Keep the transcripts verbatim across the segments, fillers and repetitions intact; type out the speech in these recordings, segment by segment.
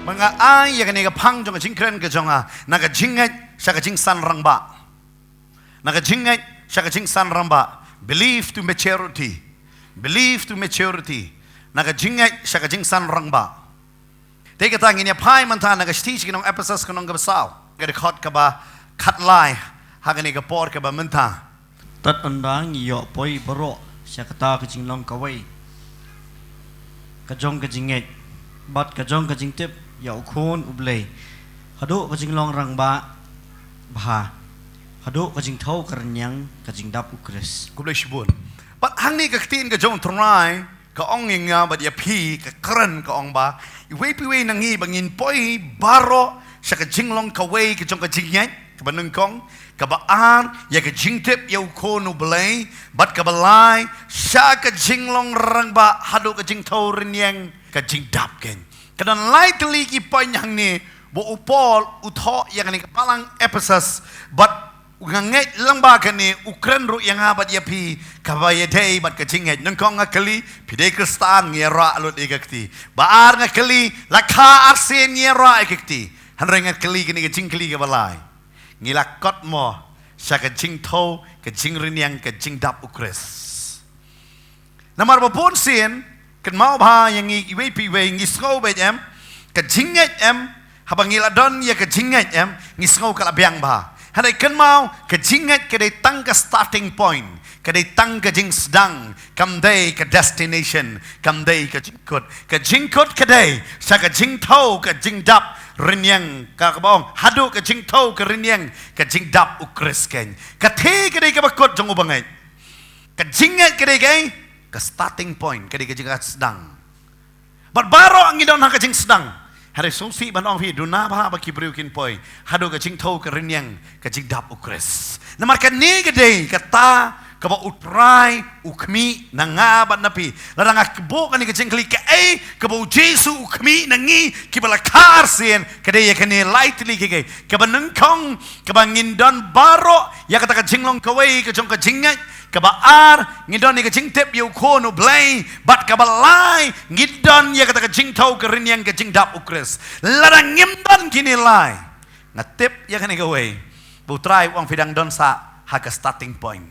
Ba nga ai ïa kane ka phang jong ka jingkren ka jong nga, na ka jingngeit sha ka jingsan rangbah. Na ka jingngeit sha ka jingsan rangbah. Believe to maturity. Believe to maturity. Na ka jingngeit sha ka jingsan rangbah. Te kata ngin ïa phai mynta na ka shithi sha ki nong Ephesus ka lynnong kaba saw, ka dkhot kaba khatlai ha kane ka por kaba mynta. Tad ynda ngi ïoh poi baroh sha kata ka jinglong kawei ka jong ka jingngeit bad ka jong ka jingtip ïa U Khun U Blei, haduh ka jinglong rangbah bha, haduh ka jingthew ka rynïeng ka jingdap U Khrist. Khublei shibun. Bad hangne ka ktien ka jong U Trai ka ong ïa nga bad ïa phi, ka kren ka ong ba iwei pa iwei na ngi ba ngin poi baroh sha ka jinglong kawei ka jong ka jingngeit kaba nyngkong, kaba ar ïa ka jingtip ïa U Khun U Blei, bad kaba lai sha ka jinglong rangbah haduh ka jingthew rynïeng ka jingdap. Keiñ ka don lai tylli ki point hangne ba u Paul u thoh ïa kane ka balang Ephesus, bad nga ngeit lyngba kane u kren ruh ïa nga bad ïa phi kaba ïadei bad ka jingngeit. Nyngkong nga kylli, phi dei Khristan, ngi ïa rah lut ïa ka kti. Ba ar nga kylli, la kha arsien ngi ïa rah ïa ka kti. Hynrei nga kylli kane ka jingkylli kaba lai, ngi la kot mo sha ka jingthew ka jingrynïeng ka jingdap U Khrist? Namar ba bun sien, kynmaw bha ïa ngi iwei pa iwei, ngi sngew beit em ka jingngeit em? Haba ngi la don ïa ka jingngeit em, ngi sngew ka la biang bha. Hynrei kynmaw, ka jingngeit ka dei tang ka starting point, ka dei tang ka jingsdang, kam dei ka destination, kam dei ka jingkut. Ka jingkut ka dei sha ka jingthew ka jingdap rynïeng, ka kaba ong haduh ka jingthew ka rynïeng ka jingdap U Khrist. Keiñ ka thei ka dei kaba kut jong u bangeit. Ka jingngeit ka dei kaei? Ka starting point, ka dei ka jingsdang. Bad baroh ngi don ha ka jingsdang. Hynrei sngewsih ban ong phi, duna bha ba ki briew kin poi haduh ka jingthew ka rynïeng ka jingdap U Khrist. Namar kane ka dei kata kaba U Trai u khmih na nga bad na phi. Lada nga buh kane ka jingkylli, kaei kaba U Jisu u khmih na ngi kiba la kha arsien, ka dei ïa kane lai tylli ki kaei. Kaba nyngkong, kaba ngin don baroh ïa kata ka jinglong kawei ka jong ka jingngeit. Kaba ar, ngin don ïa ka jingtip ïa U Khun U Blei. Bad kaba lai, ngin don ïa kata ka jingthew ka rynïeng ka jingdap U Khrist. Lada ngim don kine lai, nga tip ïa kane kawei, ba U Trai u ong phi dang don sah ha ka starting point.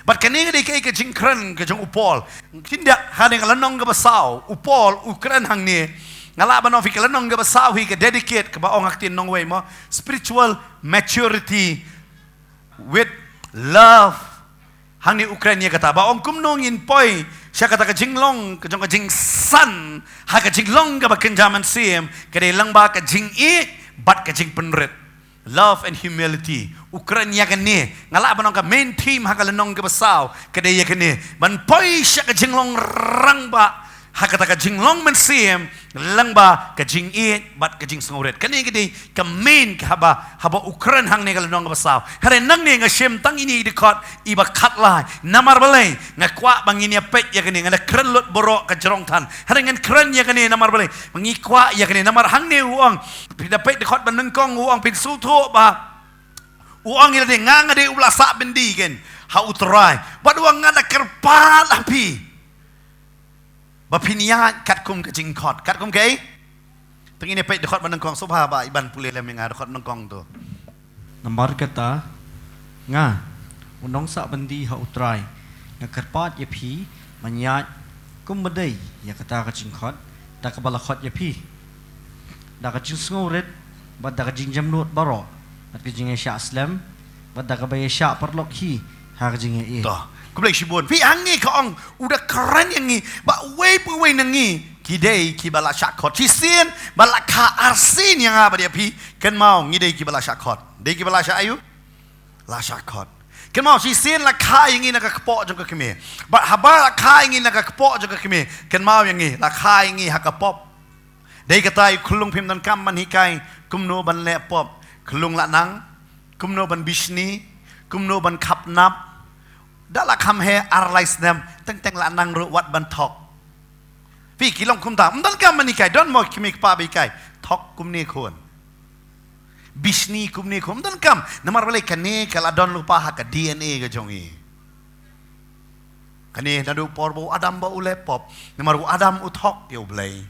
Bad kane ka dei kaei ka jingkren ka jong u Paul. Khyndiat ha kane ka lynnong kaba saw, u Paul u kren hangne. Nga lah ban ong phi ka lynnong kaba saw hi ka dedicate, kaba ong ha ka ktien nongwei mo, spiritual maturity with love. Hangne u kren ïa kata ba ong kumno ngin poi sha kata ka jinglong ka jong ka jingsan ha ka jinglong kaba kynja mynsiem, ka dei lyngba ka jingïeit bad ka jingpynrit. Love and humility. U kren ïa kane, nga lah ban ong ka main theme ha ka lynnong kaba saw ka dei ïa kane, ban poi sha ka jinglong rangbah ha kata ka jinglong mynsiem lyngba ka jingïeit bad ka jingsngewrit. Kane ka dei ka main ka haba, haba u kren hangne ka lynnong kaba saw. Hynrei nangne nga shim tang ine i dkhot iba khatlai. Namar balei? Nga kwah ba ngin ïa peit ïa kane, nga da kren lut baroh ka jrong than. Hynrei ngan kren ïa kane namar balei? Ba ngi kwah ïa kane, namar hangne u ong, phi da peit dkhot ba nyngkong, u ong phin sngewthuh ba u ong ïa lade, nga nga dei uba la sah byndi keiñ ha U Trai. Bad u ong nga da kyrpad ha phi ba phin ïaid katkum ka jingkhot. Katkum kaei? Te ngin ïa peit dkhot ba nyngkong, sngewbha ba i ban pule lem ïa nga dkhot nyngkong to. Namar kata, nga, u nongsah byndi ha U Trai, nga kyrpad ïa phi ban ïaid kumba dei ïa kata ka jingkhot da kaba la khot ïa phi, da ka jingsngewrit bad da ka jingjemnud baroh, bad ka jingïaishah slem bad da kaba ïaishah paralok hi ha ka jingïaieit. To, khublei shibun. Phi, hangne ka ong, u da kren ïa ngi ba uwei pa uwei na ngi ki dei kiba la shah khot. Shisien ba la kha arsien ïa nga bad ïa phi, kynmaw, ngi dei kiba la shah khot. Dei kiba la shah aïu? La shah khot. Kynmaw, shisien la kha ïa ngi na ka kpoh jong ka kmie. Bad haba la kha ïa ngi na ka kpoh jong ka kmie, kynmaw ïa ngi, la kha ïa ngi ha ka pop. Dei kata, i khyllung, phim donkam ban hikai kumno ban leh pop. Khyllung la nang kumno ban bishni, kumno ban khapnap. Da la kham heh ar lai snem, teng teng la nang ruh wat ban thok. Phi, ki long kumta, ym donkam ban hikai, don mo kmie kpa ba hikai, thok kumne khun, bishni kumne khun, ym donkam. Namar balei? Kane ka la don lypa ha ka D N A ka jong ngi. Kane naduh por ba u Adam ba u leh pop, namar u Adam u thok ïa U Blei.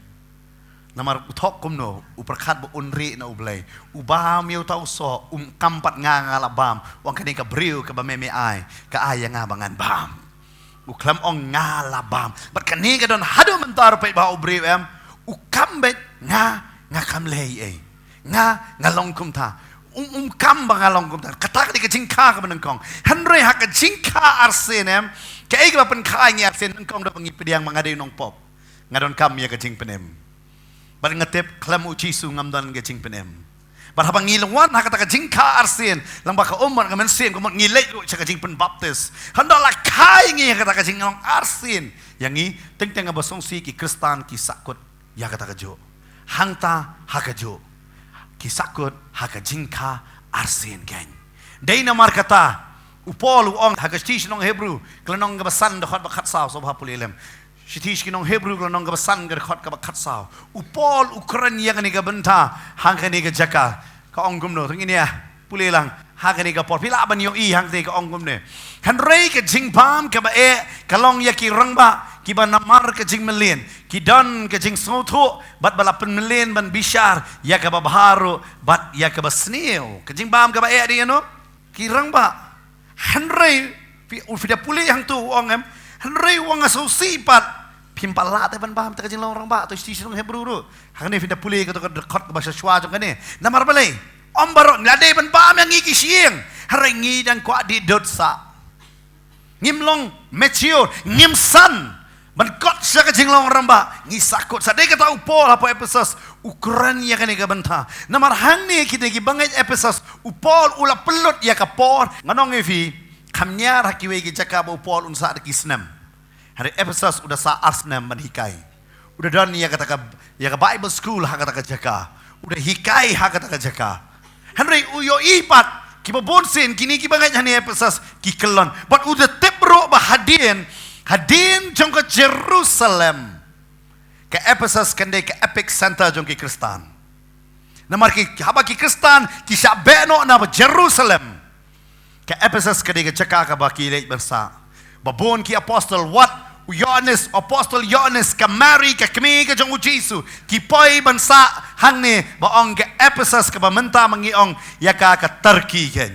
Namar u thok kumno, u pyrkhat ba un rieh na U Blei. U bam ïa uta u soh, um kam pat nga nga la bam. U ong kane ka briew kaba me me ai, ka ai ïa nga ba ngan bam. U khlem ong nga la bam. Bad kane ka don haduh mynta ruh peit ba u briew em. U kam beit nga, nga kam leh ei. Nga, nga long kumta. Um, um kam ba nga long kumta. Kata ka dei ka jingkha kaba nyngkong. Hynrei ha ka jingkha arsien em. Kaei kaba pynkha ïa ngi arsien nyngkong da ba ngi pdiang ba nga dei u nongpop. Nga donkam ïa ka jingpynim. Bad nga tip khlem u Jisu ngam don ka jingpynim. Bad haba ngi la wan ha kata ka jingkha arsien, lyngba ka um bad ka mynsiem, ka mut ngi leit ruh sha ka jingpynbaptis. Hynda la kha ïa ngi ha kata ka jinglong arsien. Ïa ngi, teng teng ba sngewsih ki Khristan ki sahkut ïa kata kajuh. Hangta ha kajuh. Ki sahkut ha ka jingkha arsien kein. Dei namar kata, u Paul u ong ha ka shithi sha ki nong Hebru, ka lynnong kaba san dkhot ba khatsaw, sngewbha pule lem. Shithi sha ki nong Hebru ka lynnong kaba san ka dkhot kaba khatsaw. U Paul u kren ïa kane ka bynta ha kane ka jaka. Ka ong kumno, to ngin ïa pule lang ha kane ka por. Phi lah ban ïohi hangta ka ong kumne. Hynrei ka jingbam kaba eh ka long ïa ki rangbah kiba namar ka jingmlien. Ki don ka jingsngewthuh bad ba la pynmlien ban bishar ïa kaba bha ruh bad ïa kaba sniew. Ka jingbam kaba eh dei ïano? Ki rangbah. Hynrei phi, u phi da pule hangto u ong em. Hynrei u ong nga sngewsih pat. Phim pat lah te ban bam te ka jinglong rangbah, to shithi sha ki nong Hebru ruh. Hangne phi da pule kato ka dkhot kaba sha shuwa jong kane. Namar balei? Ym baroh ngi la dei ban bam ïa ngi ki shyieng. Hynrei ngi dang kwah dih dud sah. Ngim long mature, ngim san ban kot sha ka jinglong rangbah, ngi sahkut. Sa dei kata u Paul hapoh Ephesus, u kren ïa kane ka bynta. Namar hangne kine ki bangeit Ephesus, u Paul u la pynlut ïa ka por, ngan ong ïa phi, kham ñiar ha kiwei ki jaka ba u Paul un sah da ki snem. Hynrei Ephesus u da sah ar snem ban hikai. U da don ïa kata ka, ïa ka Bible school ha kata ka jaka. U da hikai ha kata ka jaka. Hynrei u ïohi pat, kiba bun sien, kine kiba ngeit hangne Ephesus, ki kyllon. Bad u da tip ruh ba hadien, hadien jong ka Jerusalem, ka Ephesus kan dei ka epic center jong ki Khristan. Namar ki, haba ki Khristan ki shah beh noh na Jerusalem, ka Ephesus ka dei ka jaka kaba ki leit ban sah. Ba bun ki apostol, wat u Ïoannis, apostol Ïoannis, ka Mari, ka kmie ka jong u Jisu, ki poi ban sah hangne, ba ong ka Ephesus kaba mynta ma ngi ong ïa ka, ka Turkey kein.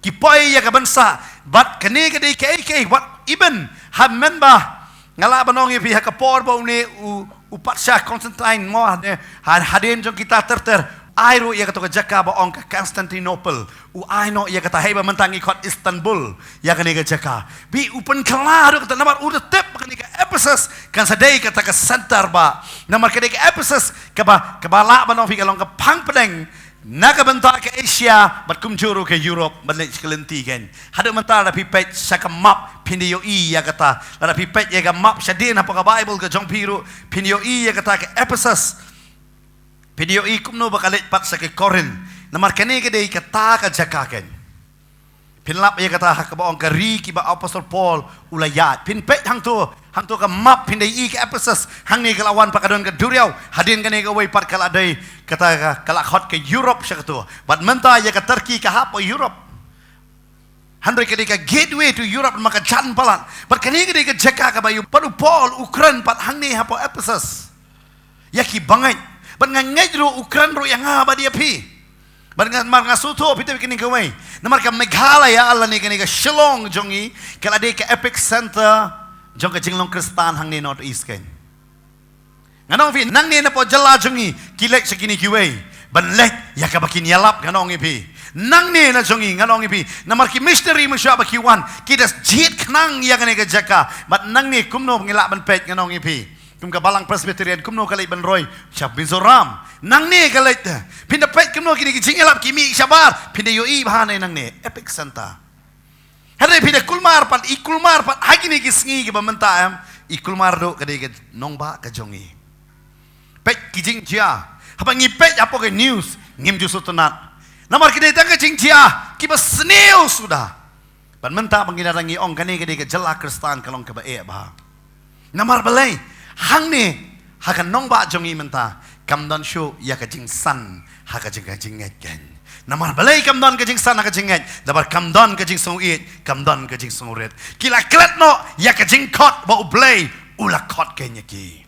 Ki poi ïa ka ban sah, bad kane ka dei kaei kaei, wat even ha mynba, nga lah ban ong ïa phi ha ka por ba une u, u patsha Constantine mo, ha, hadien jong kita ter ter, ai ruh ïa kato ka jaka ba ong ka Constantinople. U ai noh ïa kata, hei ba mynta ngi khot Istanbul ïa kane ka jaka. Bad u pynkylla ruh kata namar u da tip kane ka Ephesus kan sa dei kata ka center ba. Namar kane ka Ephesus kaba, kaba lah ban ong phi ka long ka phang pdeng na ka bynta ka Asia, bad kumjuh ruh ka Europe, bad leit sha ka lynti kein. Haduh mynta lada phi peit sha ka map, phin da ïohi ïa kata. Lada phi peit ïa ka map shadien hapoh ka Bible ka jong phi ruh, phin ïohi ïa kata ka Ephesus. Phin da ïohi kumno ba ka leit pat sha ka Korinth. Namar kane ka dei kata ka jaka kein. Phin lap ïa kata ha kaba ong ka ri kiba apostol Paul u la ïaid. Phin peit hangto, hangto ka map phin da ïohi ka Ephesus. Hangne ka la wan pat ka don ka duriaw. Hadien kane kawei pat ka la dei kata ka, ka la khot ka Europe sha kato. Bad mynta ïa ka Turkey ka hap ha Europe. Hynrei ka dei ka gateway to Europe namar ka jan palat. Bad kane ka dei ka jaka kaba ïoh. Bad u Paul u kren pat hangne hapoh Ephesus. Ïa ki bangeit. Bad nga ngeit ruh u kren ruh ïa nga bad ïa phi. Bad nga, mar nga sngewthuh phi tip kine kiwei. Namar ka Meghalaya lane kane ka Shillong jong ngi, ka la dei ka epic center jong ka jinglong Khristan hangne North East kein. Ngan ong phi, nangne na poh jylla jong ngi, ki leit sha kine kiwei. Ban leit ïa kaba kin ïalap, ngan ong ïa phi. Nangne na jong ngi, ngan ong ïa phi. Namar ki missionary mynshuwa ba ki wan, ki da jied khnang ïa kane ka jaka. Bad nangne kumno ngi lah ban peit, ngan ong ïa phi. Kum ka Balang Presbyterian, kumno ka leit ban roi sha Mizoram. Nangne ka leit. Phin da peit kumno kine ki jingïalap ki mih shabar. Phin da ïohi bha nangne. Epic center. Hynrei phin da kulmar pat, i kulmar pat, ha kine ki sngi kiba mynta em. I kulmar ruh ka dei ka nongbah ka jong ngi. Peit ki jingjia. Haba ngi peit hapoh ka news, ngim ju sngewtynnat. Namar ki dei tang ka jingjia kiba sniew suda. Bad mynta ba ngi la dang ngi ong kane ka dei ka jylla Khristan ka long kaba eh bha. Namar balei, hangne, ha ka nongbah jong ngi mynta, kam don shuh ïa ka jingsan, ha ka jing, ka jingngeit kein. Namar balei kam don ka jingsan ha ka jingngeit, namar kam don ka jingsngewïeit, kam don ka jingsngewrit. Ki la klet noh ïa ka jingkhot ba U Blei u la khot kein ïa ki.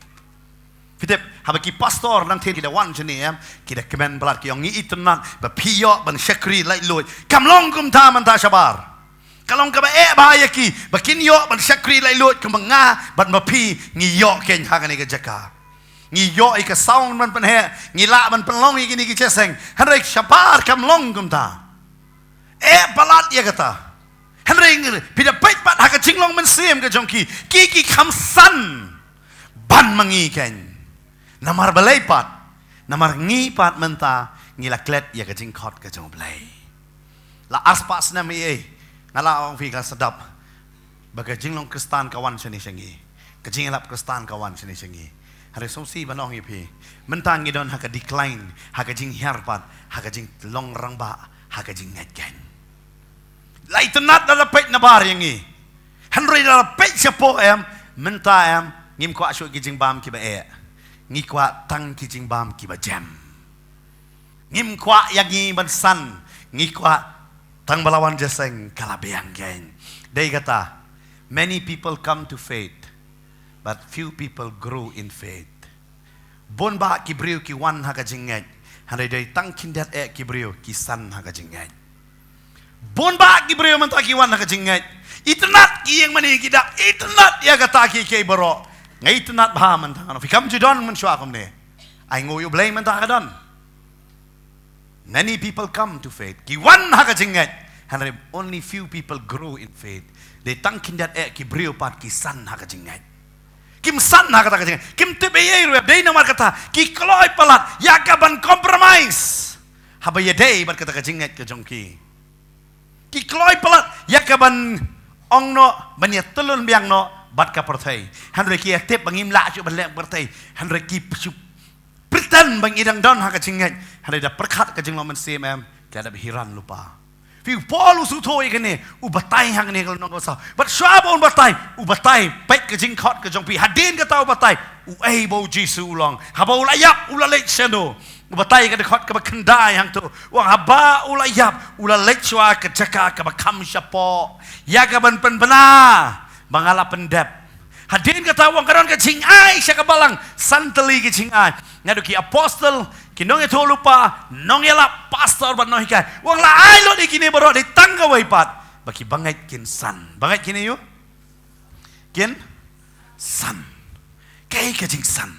Phi tip, haba ki pastor nangtei ki da wan shane em, ki da kmen palat ki ong ngi itynnad ba phi ïoh ban shakri laitluid. Kam long kumta mynta shabar. Ka long kaba eh bha ïa ki ba kin ïoh ban shakri laitluid kumba nga bad ma phi ngi ïoh keiñ ha kane ka jaka. Ngi ïoh ïa ka sound ban pynheh, ngi lah ban pynlong ïa kine ki jingïaseng. Hynrei shabar kam long kumta. Eh palat ïa kata. Hynrei phi da peit pat ha ka jinglong mynsiem ka jong ki, ki ki kham san ban ma ngi keiñ. Namar balei pat? Namar ngi pat mynta ngi la klet ïa ka jingkhot ka jong U Blei. La arspah snem ei ei, nga la ong phi ka sdap ba ka jinglong Khristan ka wan shane sha ngi, ka jingïalap Khristan ka wan shane sha ngi. Hynrei sngewsih ban ong ïa phi, mynta ngi don ha ka decline, ha ka jinghiar pat, ha ka jinglong rangbah, ha ka jingngeit keiñ. La itynnad, la peit nabar ïa ngi. Hynrei la peit shapoh em, mynta em, ngim kwah shuh ki jingbam kiba eh. Ngi kwah tang ki jingbam kiba jem. Ngim kwah ïa ngi ban san, ngi kwah tang ba la wan jingïaseng ka la biang keiñ. Dei kata, many people come to faith, but few people grow in faith. Bun bah ki briew ki wan ha ka jingngeit, hynrei dei tang khyndiat eh ki briew ki san ha ka jingngeit. Bun bah ki briew mynta ki wan ha ka jingngeit. Itynnad ki ïeng mane ki da itynnad ïa kata kiei kiei baroh. Nga itynnad bha mynta, nga ong phi kam ju don mynshuwa kumne. Ai nguh ïa U Blei mynta ka don. Many people come to faith. Ki wan ha ka jingngeit. Hynrei only few people grow in faith. Dei tang khyndiat eh ki briew pat ki san ha ka jingngeit. Kim san ha kata ka jingngeit. Kim tip ei ei ruh, dei namar kata ki kloi palat ïa ka ban compromise haba ïadei bad kata ka jingngeit ka jong ki. Ki kloi palat ïa ka ban ong noh, ban ïatylli biang noh bad ka pyrthei. Hynrei ki ïatip ba ngim lah shuh ban leh pyrthei. Hynrei ki shu pretend ba ngi dang don ha ka jingngeit. Hynrei da pyrkhat ka jinglong mynsiem em, ki la dep hiran lypa. Phi, u Paul u sngewthuh ïa kane, u batai hangne ka lynnong kaba saw. Bad shuwa ba un batai, u batai, peit ka jingkhot ka jong phi. Hadien kata u batai, uei ba U Jisu u long. Haba u la ïap, u la leit shano. U batai ka dkhot kaba khyndai hangto. U ong haba u la ïap, u la leit shuwa ka jaka kaba kham shapoh. Ïa ka ban pynbna ba nga la pyndep. Hadien kata u ong ka don ka jingai sha ka balang, san tylli ka jingai. Naduh ki apostol, ki nongïathuhlypa, nongïalap, pastor bad nonghikai. U ong la ai lut ïa kine baroh, dei tang kawei pat ba ki bangeit kin san. Bangeit kin ïa u? Kin san. Kaei ka jingsan?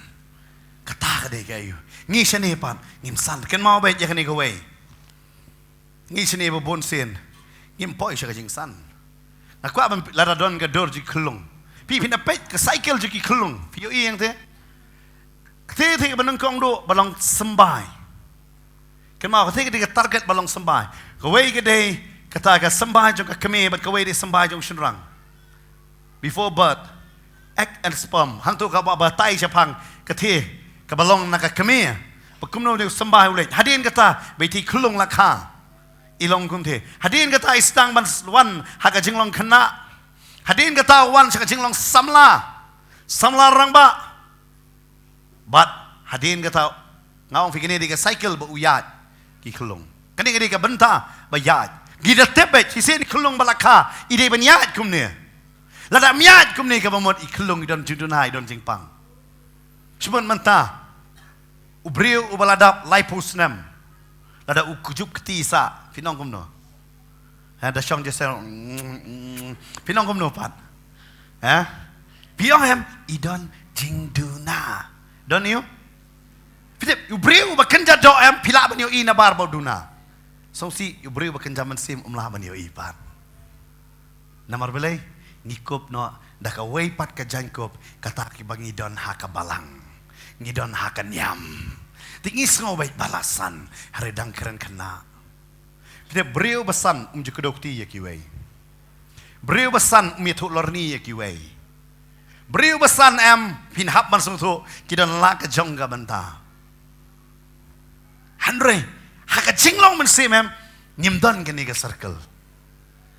Kata ka dei ka ïa u. Ngi shane pat ngim san. Kynmaw beit ïa kane kawei. Ngi shane ba bun sien ngim poi sha ka jingsan. Nga kwah ban, lada don ka dur jong ki khyllung, phi, phin da peit ka cycle jong ki khyllung, phi ïohi hangte. Kata te kaba nyngkong duh ba long symbai. Kynmaw, kata ka dei ka target ba long symbai. Kawei ka dei kata ka symbai jong ka kmie bad kawei dei symbai jong shynrang. Before birth, egg and sperm. Hangto kaba batai shaphang kata kaba long na ka kmie, ba kumno u symbai u leit. Hadien kata ba ïa i khyllung la kha, i long kumta. Hadien kata i sdang ban wan ha ka jinglong khynnah. Hadien kata wan sha ka jinglong samla, samla rangbah. Bad hadien kata, nga ong phi, kane dei ka cycle ba u ïaid ki khyllung. Kane ka dei ka bynta ba ïaid. Ngi da tip beit shisien i khyllung ba la kha i dei ban ïaid kumne. Lada ym ïaid kumne, kaba mut i khyllung i don jingduna, i don jingpang. Shu ban mynta, u briew uba la dap laiphew snem, lada u kjut kti sah, phin ong kumno? Ha, da shong jingïaseng, phin ong kumno pat? Ha? Phi ong em, i don jingduna. Don ïa u? Phi tip, u briew uba kynja doh em, phi lah ban ïohi nabar ba u duna. Sngewsih, u briew uba kynja mynsiem um lah ban ïohi pat. Namar balei? Ngi kup noh da kawei pat ka jaiñkup, kata kiba ngi don ha ka balang, ngi don ha ka niam. Te ngi sngew beit ba la san, hynrei dang kren khynnah. Phi tip, briew ba san um ju kdew kti ïa kiwei. Briew ba san um ïathuh lorni ïa kiwei. Briew ba san em, phin hap ban sngewthuh, ki don la ka jong ka bynta. Hynrei ha ka jinglong mynsiem em, ngim don kane ka circle.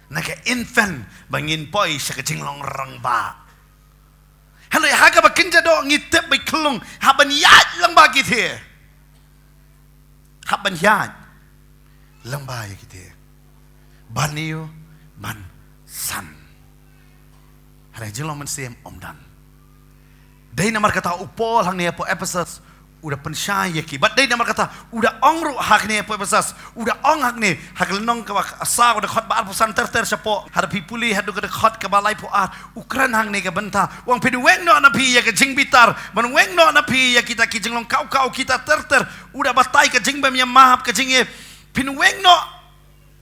Na ka infant ba ngin poi sha ka jinglong rangbah. Hynrei ha kaba kynja doh ngi tip ba i khyllung hap ban ïaid lyngba kite. Hap ban ïaid lyngba ïa kite. Ban ïoh, ban san. Hynrei jinglong mynsiem um don. Dei namar kata u Paul hangne hapoh Ephesus u da pynshai ïa ki. Bad dei namar kata u da ong ruh hangne hapoh Ephesus, u da ong hangne ha ka lynnong kaba saw, u da khot ba arphew san ter ter shapoh, haba phi pule haduh ka dkhot kaba laiphew ar, u kren hangne ka bynta. U ong phin weng noh na phi ïa ka jingbitar, ban weng noh na phi ïa kita ki jinglong kaw kaw kita ter ter. U da batai ka jingbym ïamap, ka jingïa, phin weng noh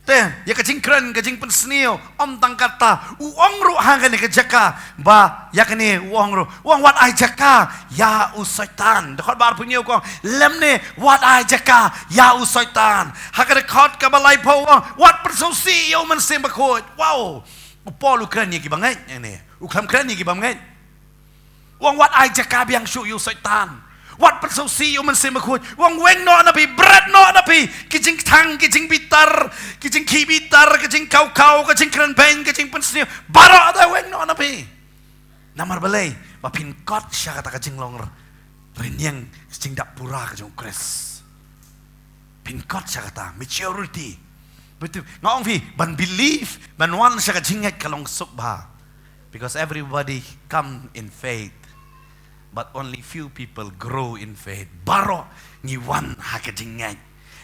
te ïa ka jingkren, ka jingpynsniew. Ym tang kata, u ong ruh ha kane ka jaka ba ïa kane u ong ruh, u ong wat ai jaka ïa u Soitan. Dkhot ba arphew hynñiew ka ong, lymne wat ai jaka ïa u Soitan. Ha ka dkhot kaba laiphew u ong wat pynsngewsih ïa u Mynsiem Bakhuid. Wow. U Paul u kren ïa ki bangeit, ïa ne u khlem kren ïa ki bangeit. U ong wat ai jaka biang shuh ïa u Soitan. Wat pynsngewsih ïa u Mynsiem Bakhuid. U ong weng noh na phi, bret noh na phi ki jingkthang, ki jingbitar, ki jingkhih bitar, ki jingkaw kaw, ki jingkren beiñ, ki jingpynsniew. Baroh te weng noh na phi. Namar balei? Ba phin kot sha kata ka jinglong rynïeng, ka jingdap pura ka jong u Khrist. Phin kot sha kata maturity. Betul. Nga ong phi, ban believe, ban wan sha ka jingngeit ka long suk bha. Because everybody come in faith, but only few people grow in faith. Baroh ngi wan ha ka jingngeit.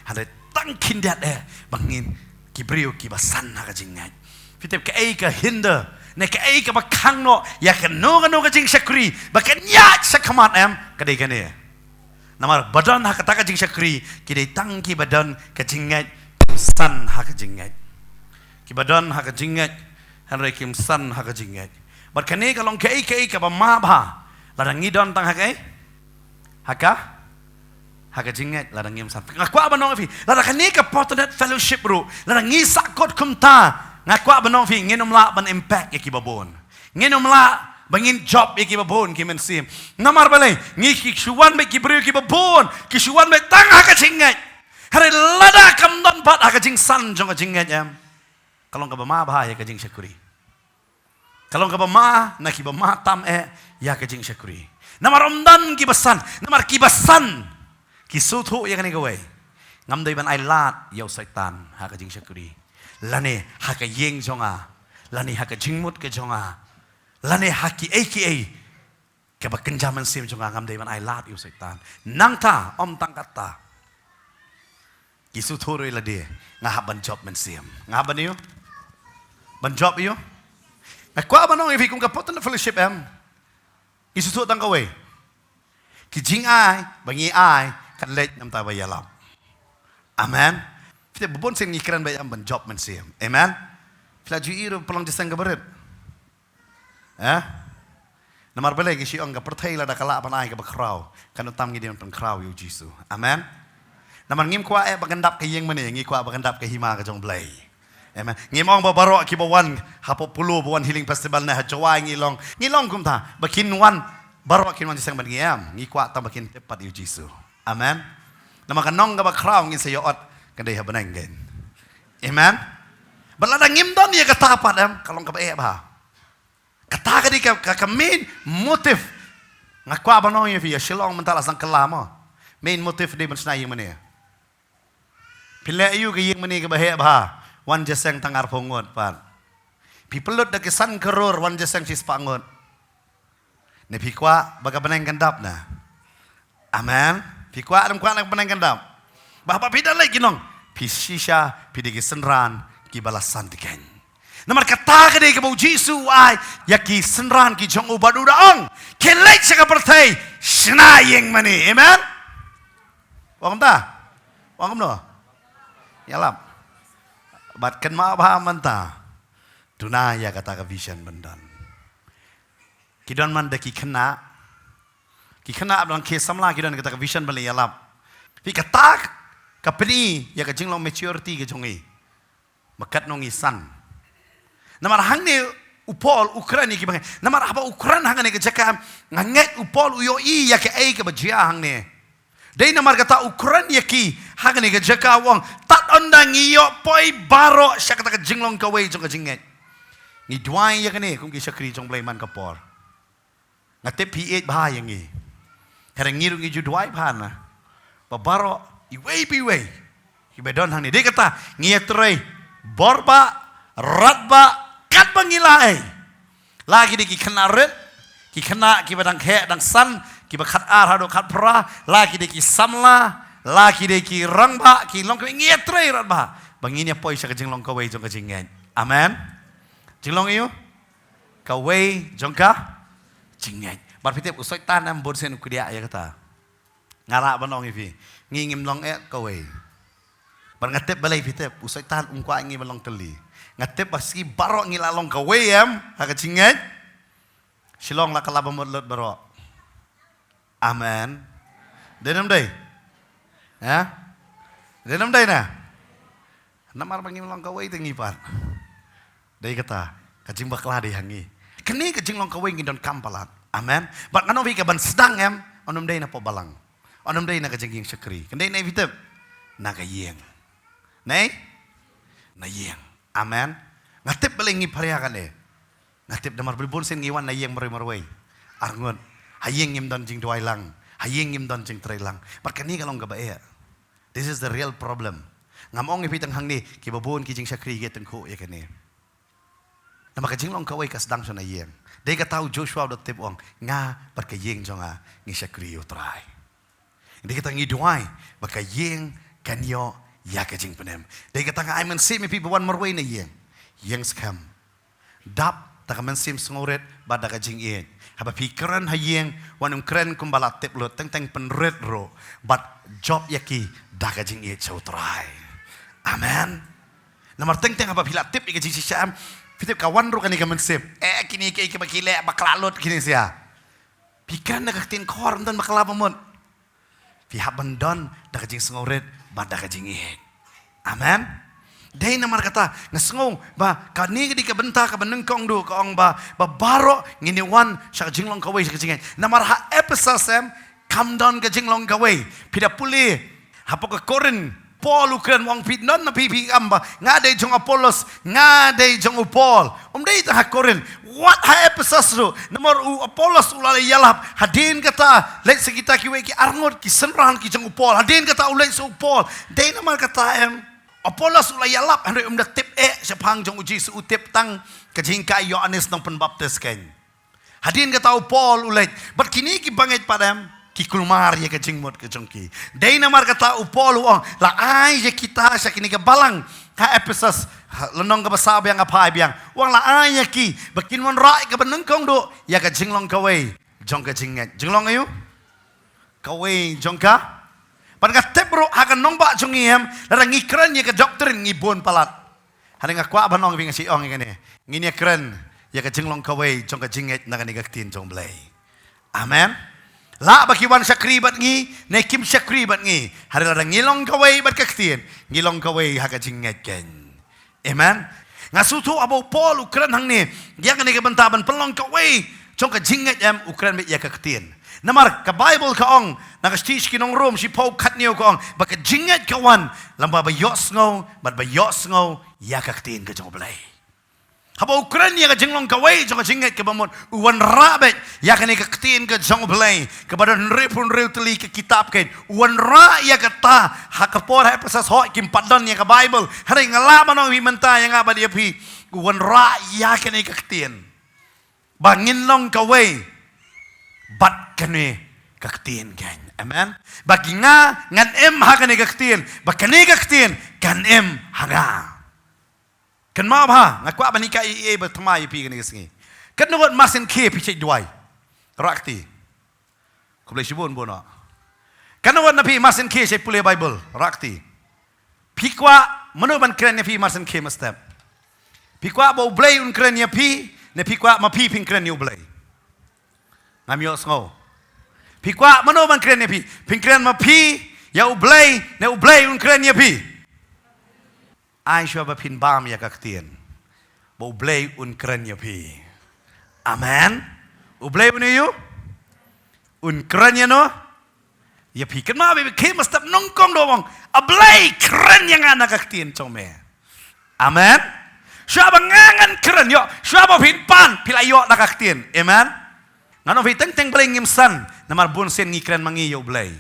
Hynrei tang khyndiat eh ba ngin ki briew kiba san ha ka jingngeit. Phi tip kaei ka hinder ne kaei kaba khang noh ïa kano kano ka jingshakri ba kan ïaid sha khmat em? Ka dei kane. Namar ba don ha kata ka jingshakri ki dei tang kiba don ka jingngeit, kim san ha ka jingngeit. Kiba don ha ka jingngeit hynrei kim san ha ka jingngeit. Bad kane ka long kaei kaei kaba map bha. Lada ngi don tang ha kaei? Ha ka, ha ka jingngeit, lada ngim san. Nga kwah ban ong ïa phi, lada kane ka Fortnite Fellowship ruh, lada ngi sahkut kumta, nga kwah ban ong ïa phi, ngin ym lah ban impact ïa kiba bun. Ngin ym lah ba ngin jop ïa kiba bun ki mynsiem. Namar balei? Ngi ki shu wan bad ki briew kiba bun, ki shu wan bad tang ha ka jingngeit. Hynrei lada kam don pat ha ka jingsan jong ka jingngeit em, ka long kaba map bha ïa ka jingshakri. Ka long kaba map na kiba map tam eh ïa ka jingshakri. Namar ym don kiba san, namar kiba san ki sngewthuh ïa kane kawei. Ngam dei ban ai lad ïa u Soitan ha ka jingshakri, lane ha ka ïing jong nga, lane ha ka jingmut ka jong nga, lane ha kiei kiei kaba kynja mynsiem jong nga, ngam dei ban ai lad ïa u Soitan. Nangta ym tang kata, ki sngewthuh ruh ïa lade, nga hap ban jop mynsiem. Nga hap ban ïa u ban jop ïa u. Nga kwah ban ong ïa phi kum ka Fortnite Fellowship em, ki sngewthuh tang kawei. Ki jingai ba ngi ai kan leit namar ba ïalap. Amen. Phi tip ba bun sien ngi kren ba ïa ban jop mynsiem. Amen. Phi la ju ïohi ruh pynlong jingïaseng kaba rit? Eh? Namar balei? Ngi shu ong ka pyrthei lada ka lah ban ai kaba khraw, kan ym tam ngi dei ban pynkhraw ïa u Jisu. Amen. Namar ngim kwah eh ba kan dap ka ïing mane, ngi kwah ba kan dap ka hima ka jong U Blei. Amen. Ngim ong ba baroh kiba wan hapoh Polo, ba wan Healing Festival ne ha Jowai ngi long, ngi long kumta ba kin wan, baroh kin wan jingïaseng bad ngi, em. Ngi kwah tang ba kin tip pat ïa u Jisu. Amen. Namar ka nong kaba khraw ngin sa ïoh ot ka dei ha bneng kein. Amen. Bad lada ngim don ïa kata pat, em, ka long kaba eh bha. Kata ka dei ka, ka, ka main motive. Nga kwah ban ong ïa phi, ïa Shillong mynta la sdang kylla mo. Main motive dei ban shna ïing mane. Phi leh aïu ka ïing mane kaba heh bha, wan jingïaseng tang arphew ngut pat? Phi pynlut da ki san klur, wan jingïaseng shispah ngut. Ne phi kwah ba ka bneng kan dap ne? Amen. Phi kwah ne ym kwah ba ka bneng kan dap? Ba haba phi da leit ki nong, phi shisha phi dei ki synran kiba la san teng. Namar kata ka dei kaba u Jisu u ai ïa ki synran ki jong u, bad u da ong, khie leit sha ka pyrthei, shna ïing mane. Amen. Ong kumta? Ong kumno? Ïalap. Bad kynmaw bha mynta, duna ïa kata ka vision ban don. Ki don man da ki khynnah, ki khynnah ba dang khie samla, ki don kata ka vision ban leit ïalap. Phi, kata ka pyni ïa ka jinglong maturity ka jong ngi. Ba katno ngi san. Namar hangne u Paul u kren ïa ki bangeit. Namar haba u kren hangne ka jaka, nga ngeit u Paul u ïohi ïa kaei kaba jia hangne. Dei namar kata u kren ïa ki hangne ka jaka, u ong, tad ynda ngi ïoh poi baroh sha kata ka jinglong kawei jong ka jingngeit, ngi duwai ïa kane kum ki shakri jong U Blei man ka por. Nga tip phi ïeit bha ïa ngi. Hynrei ngi ruh ngi ju duwai bha na ba baroh iwei pa iwei kiba don hangne, dei kata ngi ïatrei bor ba, rat ba, katba ngi lah ei. La ki dei ki khynnah rit, Ki khynnah kiba dang heh dang san, kiba khatar haduh khatphra, la ki dei ki samla, la ki dei ki rangbah, ki long kiba ngi ïatrei rat bha ba ngin ïa poi sha ka jinglong kawei jong ka jingngeit. Amen. Jinglong aïu? Kawei jong ka jingngeit. Bad phi tip u Soitan em bun sien u kdiah ïa kata. Nga lah ban ong ïa phi, ngi ngim long eh kawei. Bad nga tip balei phi tip, u Soitan um kwah ngi ban long tylli. Nga tip ba shi baroh ngi la long kawei em ha ka jingngeit. Shillong la ka la ba mut lut baroh. Amen. Dei nam dei? Ha? Dei nam dei na? Namar ba ngim long kawei te ngi pat. Dei kata ka jingbakla dei ha ngi. Kane ka jinglong kawei ngi donkam palat. Amen. Bad ngan ong phi ka ban sdang em, ym dei na poh balang, ym dei na ka jingïeng shakri. Kan dei na phi tip, na ka ïing. Nei? Na ïing. Amen. Nga tip balei ngi pharia kane. Nga tip namar bun sien ngi wan na ïing marwei marwei. Arngut. Ha ïing ngim don jingduwai lang, ha ïing ngim don jingtrei lang. Bad kane ka long kaba eh. This is the real problem. Ngam ong ïa phi tang hangne, kiba bun ki jingshakri ki tyngkhuh ïa kane. Namar ka jinglong kawei ka sdang sha na ïing. Dei kata u Joshua u da tip, ong, nga bad ka ïing jong nga ngi shakri ïa u Trai. Dei kata ngi duwai ba ka ïing kan ïoh ïa ka jingpynim. Dei kata nga ai mynsiem ïa phi ba wan marwei na ïing. Ïeng skhem. Dap da ka mynsiem sngewrit bad da ka jingïeit. Haba phi kren ha ïing, wat nym kren kumba la tip lut, teng teng pynrit ruh bad jop ïa ki da ka jingïeit sha u Trai. Amen. Namar teng teng haba phi la tip ïa ka jingshisha em, phi tip ka wan ruh kane ka mynsiem, eh, kine kiei kiba ki leh bakla lut kine sia. Phi kren da ka ktien khor, ym don bakla ba mut. Phi hap ban don da ka jingsngewrit bad da ka jingïeit. Amen. Dei namar kata nga sngew ba kane ka dei ka bynta kaba nyngkong duh, ka ong ba, ba baroh ngin ïa wan sha ka jinglong kawei, sha ka jingngeit. Namar ha Ephesus em kam don ka jinglong kawei. Phi da pule hapoh ka Korinth, Paul u kren, u ong, phi don na phi, phi kam ba nga dei jong Apollos, nga dei jong u Paul. Ym dei tang ha Korinth, wat ha Ephesus ruh. Namar u Apollos u la ïalap, hadien kata leit sa kita kiwei ki arngut ki synran ki jong u Paul. Hadien kata u leit sa u Paul. Dei namar kata em, Apollos u la ïalap, hynrei um da tip eh shaphang jong u Jisu, u tip tang ka jinghikai Ïoannis nongpynbaptis keiñ. Hadien kata u Paul u leit bad kine ki bangeit pat em, ki kulmar ïa ka jingmut ka jong ki. Dei namar kata u Paul u ong, la ai ïa kita sha kine ka balang ha Ephesus, ha, lynnong kaba saw biang, ha phai biang. U ong la ai ïa ki ba kin wanrah ïa kaba nyngkong duh ïa ka jinglong kawei jong ka jingngeit. Jinglong aïu? Kawei jong ka. Bad nga tip ruh ha ka nongbah jong ngi em, lada ngi kren ïa ka doctrine ngi bun palat. Hynrei nga kwah ban ong ïa phi, nga shu ong ïa kane, ngin ïa kren ïa ka jinglong kawei jong ka jingngeit na kane ka ktien jong u Blei. Amen. Lah ba ki wan shakri bad ngi ne kim shakri bad ngi, hynrei lada ngi long kawei bad ka ktien, ngi long kawei ha ka jingngeit keiñ. Amen. Nga sngewthuh haba u Paul u kren hangne ïa kane ka bynta ban pynlong kawei jong ka jingngeit em, u kren beit ïa ka ktien. Namar ka Baibl ka ong, na ka shithi sha ki nong Rom shiphew khathynñiew ka ong ba ka jingngeit ka wan lyngba ba ïohsngew bad ba ïohsngew ïa ka ktien ka jong u Blei. Haba u kren ïa ka jinglong kawei jong ka jingngeit kaba mut, u wanrah beit ïa kane ka ktien ka jong u Blei kaba don hynriewphew hynriew tylli ka kitab keiñ. U wanrah ïa kata ha ka por ha Ephesus, hooid kim pat don ïa ka Baibl. Hynrei nga lah ban ong ïa phi mynta, ïa nga bad ïa phi, u wanrah ïa kane ka ktien ba ngin long kawei bad kane ka ktien keiñ. Amen. Ba ki nga ngan im ha kane ka ktien, ba kane ka ktien kan im ha nga. Kynmaw bha, nga kwah ban hikai ei ei ba thymmai ïa phi kane ka sngi. Katno ngut marsien khie phi shait duwai? Rah kti. Khublei shibun bun noh. Katno ngut na phi marsien khie shait pule Baibl? Rah kti. Phi kwah mano ban kren ïa phi marsien khie mynstep? Phi kwah ba u Blei un kren ïa phi, ne phi kwah ma phi phin kren ïa u Blei? Ngam ïohsngew. Phi kwah mano ban kren ïa phi? Phin kren ma phi ïa u Blei, ne u Blei un kren ïa phi? Ai shuwa ba phin bam ïa ka ktien ba u Blei un kren ïa phi. Amen. U Blei un ïa u, un kren ïa no? Ïa phi. Kynmaw ba khie mynstep nyngkong da ong, a Blei, kren ïa nga na ka ktien jong me. Amen. Shuwa ba nga ngan kren, ïoh, shuwa ba phin pan, phi la ïoh na ka ktien. Amen. Ngan ong phi, teng teng balei ngim san? Namar bun sien ngi kren ma ngi ïa u Blei.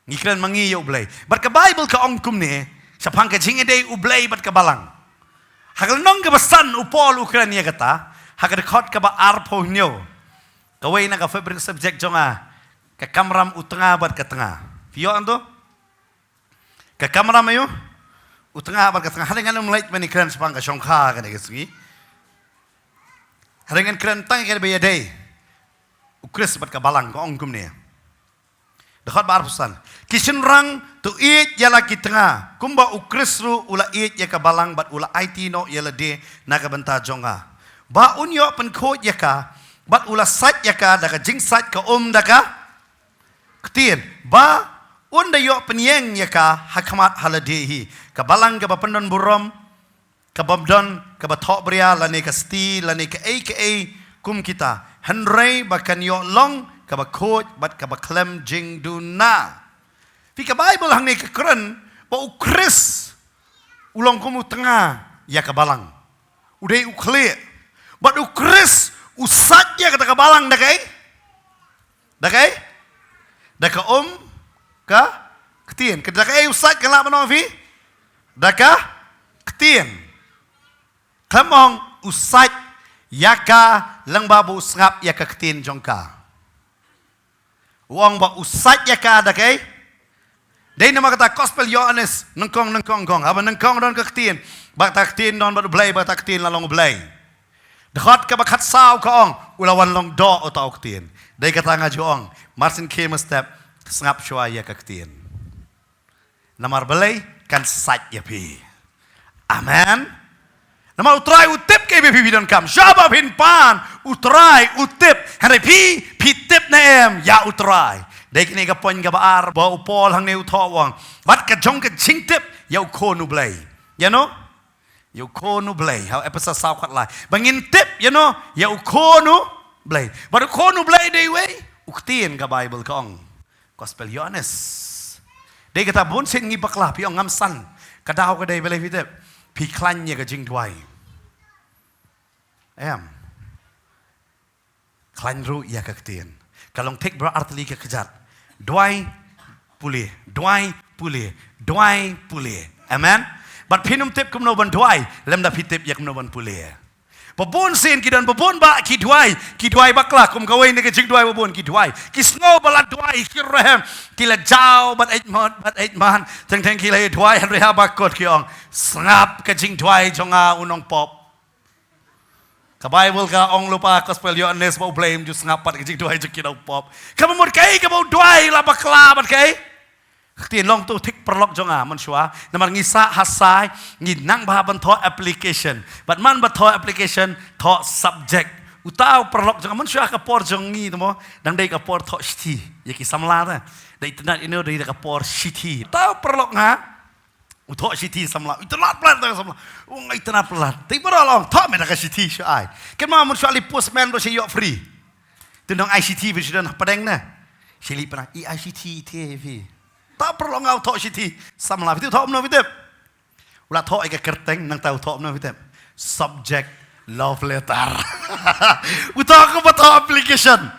Ngi kren ma ngi ïa u Blei. Bad ka Baibl ka ong kumne shaphang ka jingïadei u Blei bad ka balang. Ha ka lynnong kaba san u Paul u kren ïa kata. Ha ka dkhot kaba arphew hynñiew. Kawei na ka favorite subject jong nga. Ka kamram u tnga bad ka tnga. Phi ïoh hangto? Ka kamram aïu? U tnga bad ka tnga. Hynrei ngan ym leit ban ïakren shaphang ka shongkha kane ka sngi. Hynrei ngan kren tang ïa kaba ïadei. U Khrist bad ka balang, ka ong kumne. Dkhot ba arphew san. Ki shynrang, to ïeit ïa la ki tnga, kumba U Khrist ruh u la ïeit ïa ka balang bad u la aiti noh ïa lade na ka bynta jong ka, ba un ïoh pynkhuid ïa ka, bad u la sait ïa ka da ka jingsait ka um da ka ktien, ba un da ïoh pynïeng ïa ka ha khmat ha lade hi. Ka balang kaba pyndon burom, kaba ym don kaba thohbria lane ka sti lane kaei kaei kum kita, hynrei ba kan ïoh long kaba khuid bad kaba khlem jingduna. Phi, ka Baibl hangne ka kren ba U Khrist u long kum u tnga ïa ka balang. U dei u khlieh. Bad U Khrist u sait ïa kata ka balang da kaei? Da kaei? Da ka um ka ktien. Ka da kaei u sait, ka lah ban ong phi? Da ka ktien. Khlem ong u sait ïa ka lyngba ba u sngap ïa ka ktien jong ka. U ong ba u sait ïa ka da kaei? Dei namar kata gospel Ïoannis, nyngkong, nyngkong, nyngkong. Haba nyngkong don ka ktien. Bad kata ktien don bad U Blei, bad kata ktien la long U Blei. Dkhot kaba khatsaw ka ong, u la wan long doh uta u ktien. Dei kata nga ju ong, mar syn khie mar step, sngap shuwa ïa ka ktien. Namar balei? Kan sait ïa phi. Amen. Namar U Trai u tip kaei ba phi phi donkam. Shuwa ba phin pan, U Trai u tip. Hynrei phi, phi tip ne em ïa U Trai. Dei kane ka point kaba ar ba u Paul hangne u thoh, u ong, bad ka jong ka jingtip ïa u Khun U Blei. Ïa no? Ïa u Khun U Blei. Ha Ephesos saw khatlai. Ba ngin tip, ïa no? Ïa u Khun U Blei. Bad u Khun U Blei dei uwei? U ktien, ka Baibl ka ong. Gospel Ïoannis. Dei kata bun sien ngi bakla, phi ong ngam san. Ka daw ka dei balei phi tip? Phi khlaiñ ïa ka jingduwai. Em. Khlaiñ ruh ïa ka ktien. Ka long thik bro, artylli ka kjat. Duwai pule, duwai pule, duwai pule. Amen. Bad phin ym tip kumno ban duwai lymda phi tip ïa kumno ban pule. Ba bun sien ki don, ba bun bah ki duwai, ki duwai bakla, kum kawei na ka jingduwai ba bun ki duwai. Ki sngew ba la duwai, ki rhem, ki la jaw bad eit mot, bad eit man. Teng teng ki la duwai, hynrei ha bakut ki ong, sngap ka jingduwai jong nga u nongpop. Ka Baibl ka ong lypa, gospel Ïoannis, ba U Blei um ju sngap pat ka jingduwai jong ki nongpop. Kaba mut kaei kaba u duwai la bakla bad kaei? Ka ktien. Long to thik paralok jong nga mynshuwa. Namar ngi sah ha sai, ngi nang bha ban thoh application. Bad man ba thoh application, thoh subject. Uta u paralok jong nga mynshuwa, ka por jong ngi te mo, dang dei ka por thoh shithi ïa ki samla te. Da itynnad ino dei da ka por shithi. Uta u paralok nga u thoh shithi samla. Itynnad palat da ka samla. U nga itynnad palat. Te para long, thoh me da ka shithi shu ai. Kynmaw mynshuwa lei postman ruh shi ïoh free. Te nong ai shithi ba shi don hapdeng ne. Shi lei pynah, i ai shithi te phi. Uta u paralok nga u thoh shithi samla. Phi tip u thoh kumno phi tip? U la thoh ïa ka kyrteng, nangta u thoh kumno phi tip? Subject, love letter. U thoh kumba thoh application.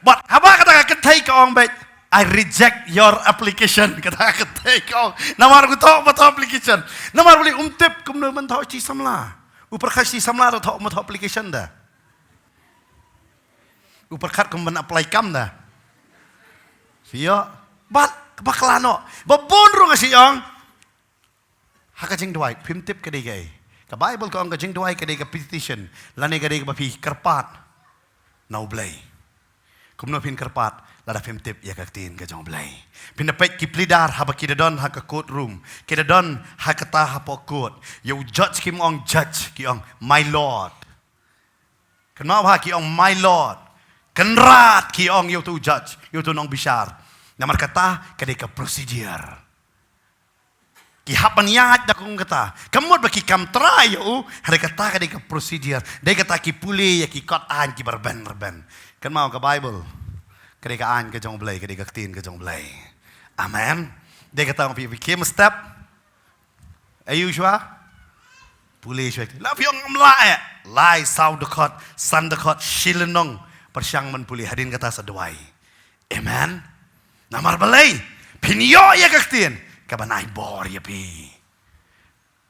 Bad haba kata ka kynthei ka ong beit, "I reject your application." Kata ka kynthei ka ong. Namar u thoh kumba thoh application. Namar u lei um tip kumno ban thoh shithi samla. U pyrkhat shithi samla da thoh kumba thoh application da. U pyrkhat kumba ban apply kam da. Phi ïoh? Bad bakla noh. Ba bun ruh nga shu ong, ha ka jingduwai, phim tip ka dei kaei. Ka Baibl ka ong ka jingduwai ka dei ka petition, lane ka dei kaba phi kyrpad na U Blei. Kumno phin kyrpad? Lada phim tip ïa ka ktien ka jong U Blei. Phin da peit ki pleader haba ki da don ha ka court room, ki da don ha kata hapoh court. Ïa u judge kim ong judge, ki ong my lord. Kynmaw bha, ki ong my lord. Kynrad, ki ong ïa uto u judge, ïa uto u nongbishar. Namar kata ka dei ka procedure. Ki hap ban ïaid da kum kata. Ka mut ba ki kam trai ïa u, hynrei kata ka dei ka procedure. Dei kata ki pule ïa ki kot aiñ kiba rben rben. Kynmaw, ka Baibl ka dei ka aiñ ka jong U Blei, ka dei ka ktien ka jong U Blei. Amen. Dei kata ong phi, phi khie mar step. Aïu shuwa? Pule shuwa. La phi ong ngam lah eh. Lai, saw dkhot, san dkhot, shi lynnong. Pyrshang ban pule, hadien kata sa duwai. Amen. Namar balei? Phin ïoh ïa ka ktien kaban ai bor ïa phi.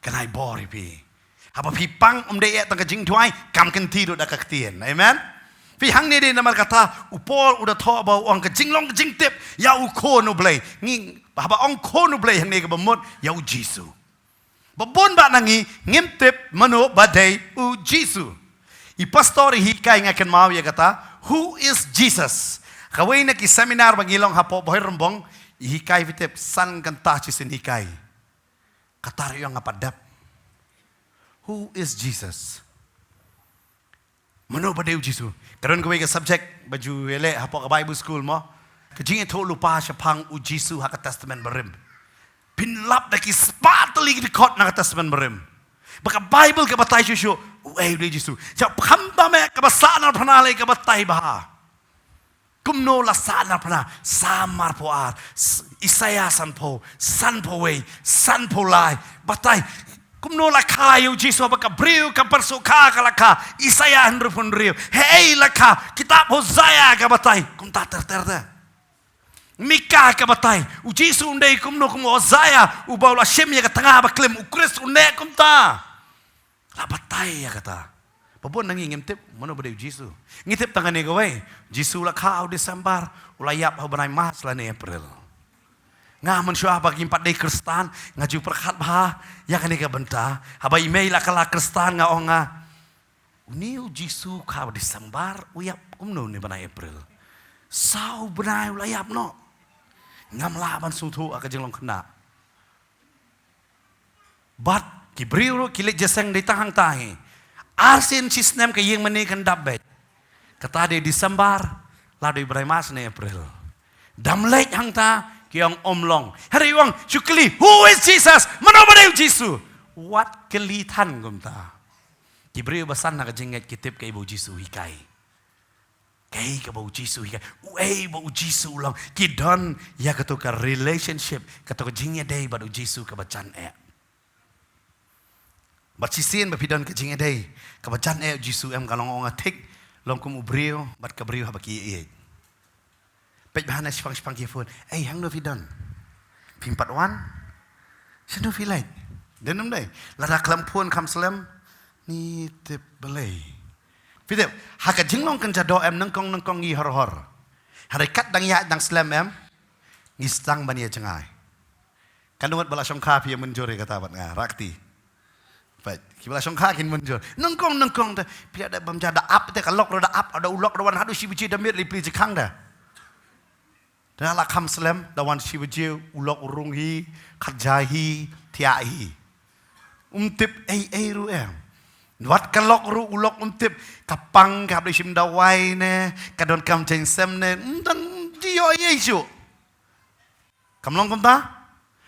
Kan ai bor ïa phi. Haba phi pang, ym dei eh tang ka jingduwai, kam kynti ruh da ka ktien. Amen. Phi, hangne dei namar kata u Paul u da thoh ba u ong ka jinglong ka jingtip ïa u Khun u Blei. Ngi, haba ong Khun u Blei hangne kaba mut ïa u Jisu. Ba bun ba na ngi ngim tip mano ba dei u Jisu. I pastor i hikai nga kynmaw ïa kata, "Who is Jesus?" Kawei na ki seminar ba ngi long hapoh Bhoirymbong, i hikai, phi tip, san kynta shisien hikai. Kata ruh ïa nga pat dep. "Who is Jesus?" Mano ba dei u Jisu? Ka don kawei ka subject ba ju ïaleh hapoh ka Bible school mo. Ka jingïathuhlypa shaphang u Jisu ha ka Testament Barim. Phin lap da ki spah tylli ki dkhot na ka Testament Barim ba ka Bible ka batai shuh shuh uei u dei u Jisu. Sha khamtam eh kaba sahnarphna lei ka batai bha. Kumno la sahnarphna? Salm arphew ar, s-, Isaïah sanphew, sanphew wei, sanphew lai. Batai kumno la kha ïa u Jisu, ba ka briew ka pyrshah kha ka la kha. Isaïah hynriewphew hynriew. Hei la kha. Kitab Hosea ka batai. Kumta ter ter ter. Mika ka batai. U Jisu un dei kumno kum u Hosea uba u la shim ïa ka tnga ba klim, u Khrist un dei kumta. La batai ïa kata. Ba bun na ngi ngim tip mano ba dei u Jisu. Ngi tip tang kane kawei. Jisu la kha ha u December, u la ïap ha u bnai March lane April. Nga mynshuwa ba ngim pat dei Khristan, nga ju pyrkhat bha ïa kane ka bynta. Haba i mei la kylla Khristan nga ong nga, "Une u Jisu kha ha u December, u ïap kumno une bnai April? Saw bnai u la ïap noh." Ngam lah ban sngewthuh ha ka jinglong khynnah. Bad ki briew ruh ki leit jingïaseng dei tang hangta hi. Arsien shisnem ka ïing mane kan dap beit. Kata dei December, la dei bnai March ne April. Dang leit hangta, ki ong ym long. Hynrei ong, shu kylli, "Who is Jesus?" Mano ba dei u Jisu? Wat kylli than kumta. Ki briew ba san ha ka jingngeit ki tip kaei ba u Jisu hikai. Kaei kaba u Jisu hikai, uei ba u Jisu u long, ki don ïa kato ka relationship, kato ka jingïadei bad u Jisu kaba jan eh. Bad shisien ba phi don ka jingïadei kaba jan eh, u Jisu em ka long ong, "Thik, long kum u briew bad ka briew haba ki ïeit." Peit bha na shipang shipang ki phone, "Ei, hangno phi don? Phim pat wan? Shano phi leit?" Dei ym dei? Lada khlem phone kham slem, ni tip balei. Phi tip, ha ka jinglong kynja doh em, nyngkong nyngkong ngi hor hor. Hynrei kat dang ïaid dang slem em, ngi sdang ban ïa jngai. Katno ngut ba la shongkha phi ïa mynjur ïa kata bad nga, rah kti. Peit, kiba la shongkha kin mynjur. Nyngkong nyngkong te, phi da bam ja da ap te, ka lok ruh da ap, da u lok da wan haduh shi baje da miet lipli jingkhang da. Da la kham slem, da wan shi baje, u lok u rung hi, khat ja hi, thiah hi. Um tip ei ei ruh em. Wat ka lok ruh, u lok um tip, ka pang ka hap da shim dawai ne, ka don kam jaiñ sem ne, um dang ïoh ei ei shuh. Kam long kumta?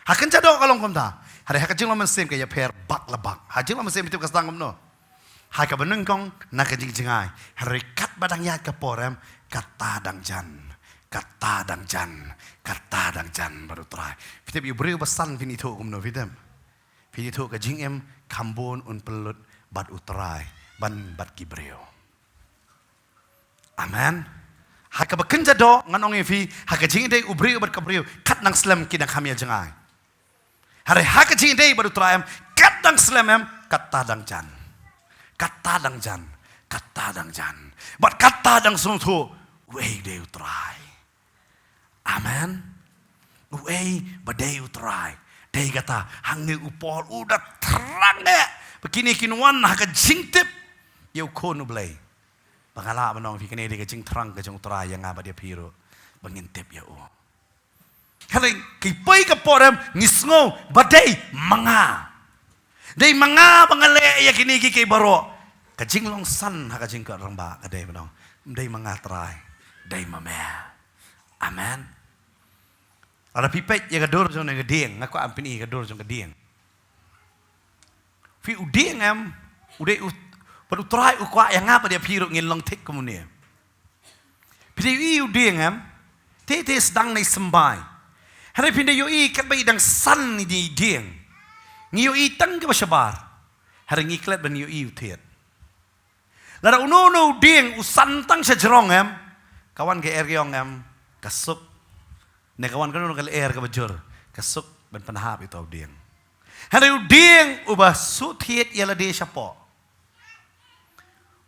Ha kynja doh ka long kumta. Hynrei ha ka jinglong mynsiem ka ïapher bak la bak. Ha jinglong mynsiem phi tip ka sdang kumno? Ha kaba nyngkong na ka jingjngai. Hynrei katba dang ïaid ka por em, kata dang jan. Kata dang jan. Kata dang jan bad u Trai. Phi tip, ïa u briew ba san phin ithuh kumno, phi tip? Phin ithuh ka jingim kham bun un pynlut bad u Trai ban bad ki briew. Amen. Ha kaba kynja doh ngan ong ïa phi, ha ka jingïadei u briew bad ka briew, kat dang slem ki dang kham ïa jngai. Hynrei ha ka jingïadei bad u Trai em, kat dang slem em, kata dang jan. Kata dang jan. Kata dang jan. Bad kata dang sngewthuh uei dei u Trai. Amen. Uei ba dei u Trai. Dei kata, hangne u Paul u da thrang eh ba kine kin wan ha ka jingtip ïa u Khun u Blei. Ba nga lah ban ong phi, kane dei ka jingthrang ka jong u Trai ïa nga bad ïa phi ruh, ba ngin tip ïa u. Hynrei ki poi ka por em ngi sngew ba dei ma nga. Dei ma nga ba nga leh ïa kine kiei kiei baroh. Ka jinglong san ha ka jingkyrpad rangbah ka dei ban ong, ym dei ma nga Trai, dei ma me. Amen. Lada phi peit ïa ka dur jong ka dieng, nga kwah ban pyni ka dur jong ka dieng. Phi, u dieng em, u dei u, bad u Trai u kwah ïa nga bad ïa phi ruh ngin long thik kum une. Phi da ïohi u dieng em, te te sdang na i symbai. Hynrei phi da ïohi katba i dang san i dieng. Ngi ïohi tang kaba shabar. Hynrei ngi klet ban ïohi u thied. Lada uno uno u dieng u san tang sha jrong em, ka wan ka er ka ong em, ka suk. Ne ka wan kano kano ka lyer kaba jur, ka suk ban pynhap ïa uta u dieng. Hynrei u dieng uba shu thied ïa lade shapoh,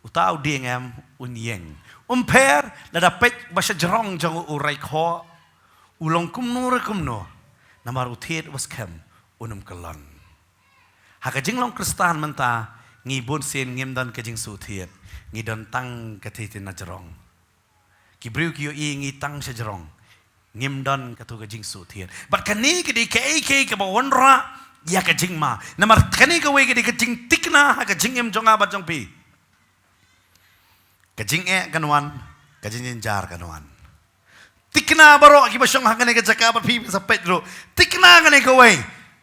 uta u dieng em, un ïeng. Um pher lada peit ba shajrong jong u u rai khoh, u long kumno re kumno, namar u thied uba skhem un ym kyllon. Ha ka jinglong Khristan mynta, ngi bun sien ngim don ka jingsngewthied, ngi don tang ka thei thei na jrong. Ki briew ki ïohi ngi tang shajrong, ngim don katto ka jingsngewthied. Bad kane ka dei kaei kaei kaba wanrah ïa ka jingma. Namar kane kawei ka dei ka jingthikna ha ka jingim jong nga bad jong phi. Ka jingeh kan wan, ka jingjynjar kan wan. Thikna baroh kiba shong ha kane ka jaka bad phi sa peit ruh. Thikna kane kawei,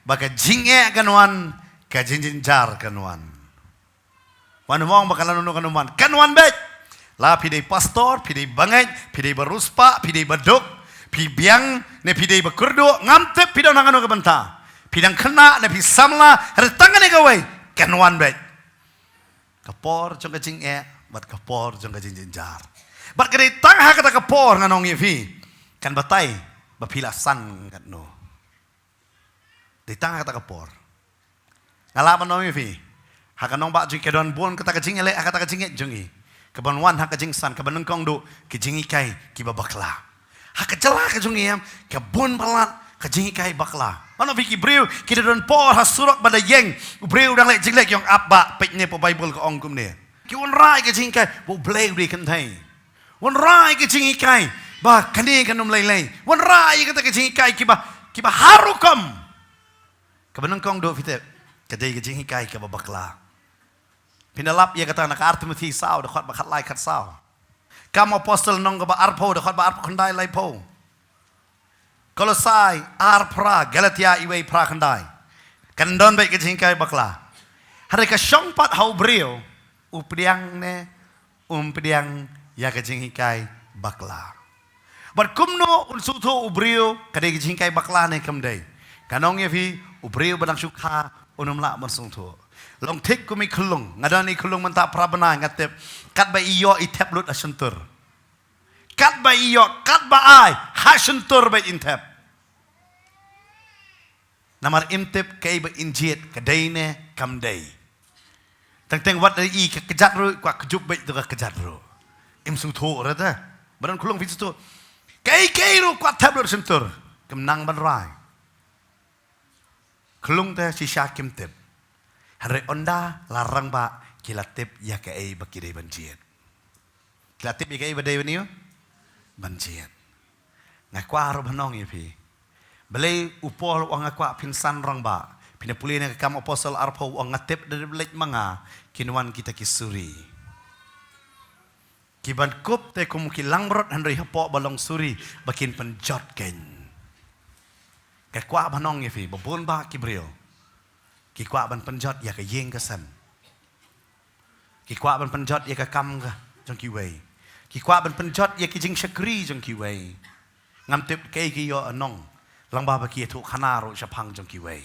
ba ka jingeh kan wan, ka jingjynjar kan wan. Wan mong ba ka lano kan wan, kan wan beit. La phi dei pastor, phi dei bangeit, phi dei ba riewspah, phi dei ba duk, phi biang ne phi dei ba kyrduh, ngam tip phi don ha kano ka bynta. Phi dang khynnah ne phi samla, hynrei tang kane kawei, kan wan beit. Ka por jong ka jingeh bad ka por jong ka jingjynjar. Bad ka dei tang ha kata ka por, ngan ong ïa phi, kan batai ba phi la san katno. Dei tang ha kata ka por. Nga lah ban ong ïa phi, ha ka nongbah jong ngi ka don bun kata ka jingïaleh ha kata ka jingngeit jong ngi, kaban wan ha ka jingsan, kaba nyngkong duh ki jinghikai kiba bakla. Ha ka jylla ka jong ngi em, ka bun palat ka jinghikai bakla. Mano phi, ki briew ki da don por ha surok ba da ïeng, u briew u dang leh jingleh, ki ong, ap bah, peit ne hapoh Baibl ka ong kumne. Ki wanrah ïa ka jinghikai ba U Blei u dei kynthei. Wanrah ïa ka jinghikai ba kane kan ym lei lei. Wanrah ïa kata ka jinghikai kiba, kiba har rukom. Kaba nyngkong duh phi tip, ka dei ka jinghikai kaba bakla. Phin da lap ïa kata na ka Ar Timothi saw, dkhot ba khatlai khatsaw. Kam Apostol lynnong kaba arphew, dkhot ba arphew khyndai, laiphew. Kolosai ar phra, Galatia iwei phra khyndai. Kan don beit ka jinghikai bakla. Hynrei ka shong pat ha u briew, u pdiang ne um pdiang ïa ka jinghikai bakla. Bad kumno un sngewthuh u briew ka dei ka jinghikai bakla ne kam dei? Ngan ong ïa phi, u briew ba dang shu kha un ym lah ban sngewthuh. Long thik kum i khyllung, nga don i khyllung mynta phra bnai, nga tip katba i ïoh i thep lut ha shyntur. Katba i ïoh, katba ai, ha shyntur beit in thep. Namar im tip kaei ba in jied, ka dei ne kam dei. Teng teng wat i ka kjat ruh, kwah kjut beit tu ka kjat ruh. Im sngewthuh re te. Ba don khyllung phi sngewthuh. Kaei kaei ruh kwah thep lut shyntur, kim nang ban rai. Khyllung te shisha kim tip. Hynrei ynda la rangbah ki la tip ïa kaei ba ki dei ban jied. Ki la tip ïa kaei ba dei ban ïoh ban jied. Nga kwah ruh ban ong ïa phi, balei u Paul u ong nga kwah phin san rangbah? Phin da pule na ka Kam Apostol arphew, u ong, nga tip da dep leit ma nga kin wan kita ki suri. Ki ban kup te kum ki langbrot, hynrei hapoh ba long suri ba kin pynjot kein. Nga kwah ban ong ïa phi, ba bun bah ki briew ki kwah ban pynjot ïa ka ïing ka sem. Ki kwah ban pynjot ïa ka kam ka jong kiwei. Ki kwah ban pynjot ïa ki jingshakri jong kiwei. Ngam tip kaei ki ïoh, nong lang ba ba ki ïathuh khana ruh shaphang jong kiwei.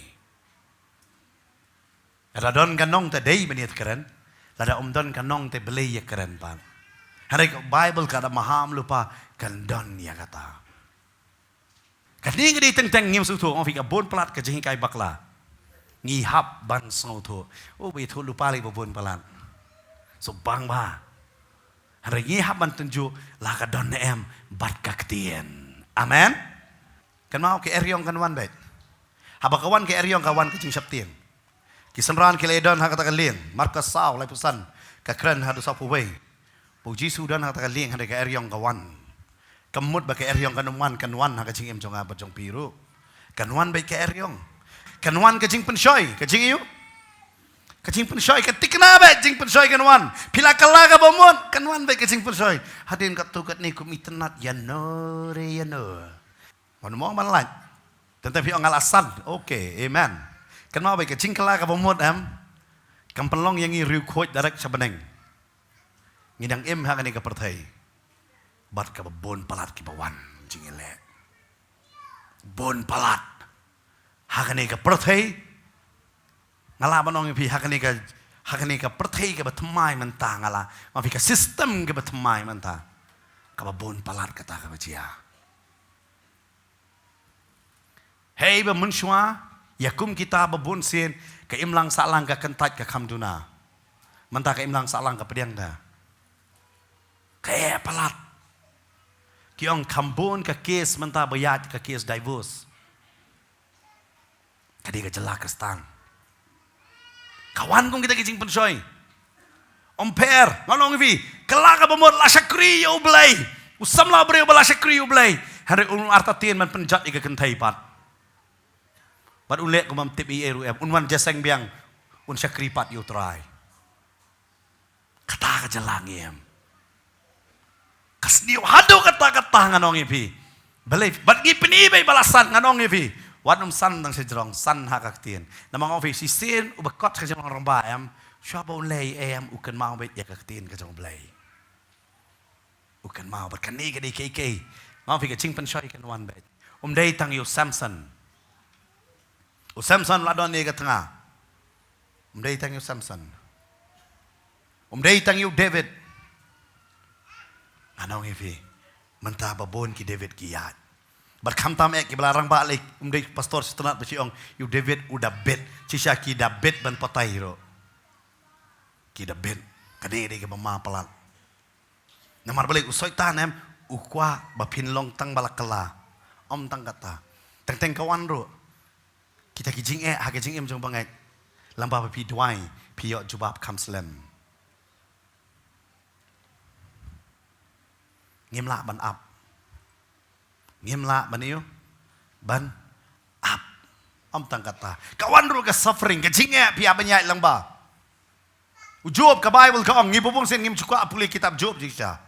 Lada don ka nong te dei ban ïa kren, lada um don ka nong te balei ïa kren pat? Hynrei ka Baibl ka da maham lypa kan don ïa kata. Kane ka dei teng teng ngim sngewthuh, ong phi ka bun palat ka jinghikai bakla. Ngi hap ban sngewthuh. Oh, ba ïathuh lypa lei ba bun palat. So bang ba. Hynrei ngi hap ban tynjuh la ka don ne em bad ka ktien. Amen. Kan mau ka eriong kan wan beit. Haba ka wan ka eriong ka wan ka jingsheptieng. Ki synran ki la don ha kata ka lieng, Markos saw, laiphew san, ka kren haduh sawphew wei. Ba u Jisu u don ha kata ka lieng, hynrei ka eriong ka wan. Kam mut ba ka eriong kan ym wan, kan wan ha ka jingim jong nga bad jong phi ruh. Kan wan beit ka eriong. Kan wan ka jingpynshoi, ka jingïoh. Ka jingpynshoi, ka thikna beit jingpynshoi kan wan. Phi la kylla kaba mut, kan wan beit ka jingpynshoi. Hadien katto katne kum itynnad, ïano re ïano. Mon mong ban lait. Tang te phi ong nga la san. Okay, amen. Kan mau beit ka jingkylla kaba mut em. Kam pynlong ïa ngi riewkhuid direct sha bneng. Ngi dang im ha kane ka pyrthei bad kaba bun palat kiba wan jingïaleh. Bun palat ha kane ka pyrthei. Nga lah ban ong ïa phi, ha kane ka, ha kane ka pyrthei kaba thymmai mynta, nga lah, ma phi, ka system kaba thymmai mynta, kaba bun palat kata kaba jia. Hei ba mynshuwa Ïa kum kita ba bun sien, ka imlang sahlang ka kyntait ka kham duna. Mynta ka imlang sahlang ka pdiang da. Ka eh palat. Ki ong kham bun ka case mynta ba ïaid ka case divorce. Ka dei ka jylla Khristan. Ka wan kum kita ki jingpynshoi. Ym pher, ngan ong ïa phi, ka la ka ba mut la shakri ïa U Blei. U samla briew ba la shakri ïa U Blei. Hynrei un artatien ban pynjot ïa ka kynthei pat. Bad un leh kum bym tip ei ei ruh em. Un wan jingïaseng biang. Un shakri pat ïa U Trai. Kata ka jylla ngi em. Ka sniew haduh katta katta ngan ong ïa phi. Balei, bad ngi pyni beit ba la san ngan ong ïa phi. Wat nym san tang sha jrong, san ha ka ktien. Namar ngan ong ïa phi, shisien uba kot sha jrong rangbah em. Shuwa ba un leh em, u kynmaw beit ïa ka ktien ka jong U Blei. U kynmaw bad kane ka dei kiei kiei. Ngan ong ïa phi, ka jingpynshoi kan wan beit. Um dei tang ïa u Samson. U Samson la don ïa ka tnga. Um dei tang ïa u Samson. Um dei tang ïa u David. Ngan ong ïa phi. Mynta ba bun ki David ki ïaid. Bad khamtam eh ki ba la rangbah lei, um dei pastor sngewtynnat ba shu ong ïa u David u da bit. Shisha ki da bit ban patai ruh. Ki da bit. Kane dei kaba ma palat. Namar balei? U Soitan em, u kwah ba phin long tang ba la kylla. Ym tang kata. Teng teng ka wan ruh. Kita ki jingeh ha ka jingim jong bangeit. Lada ba phi duwai, phi ïoh jubab kham slem. Ngim lah ban ap. Ngim lah ban ïoh ban ap. Ym tang kata. Ka wan ruh ka suffering, ka jingeh phi ïa ban ïaid lang ba. U Job, ka Bible ka ong, ngi ba bun sien ngim ju kwah pule kitab Job jingshisha.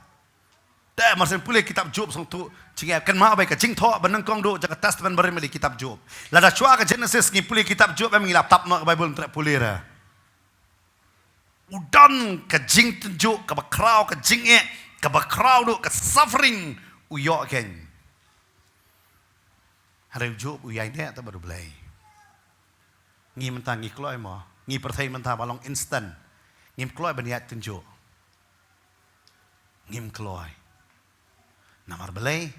Te mar sien pule kitab Job sngewthuh jingeh, kynmaw beit ka jingthoh ba nyngkong duh jong ka Testament Barim ka dei kitab Job. Lada shuwa ka Genesis ngi pule kitab Job em ngi la tap noh ka Bible, ym treh pule re. U don ka jingtynjuh kaba khraw, ka jingeh kaba khraw duh, ka suffering u ïoh kein. Hynrei u Job u ïaineh te bad U Blei. Ngi mynta ngi kloi mo, ngi pyrthei mynta ba long instant. Ngim kloi ban ïaid tynjuh. Ngim kloi. Namar balei?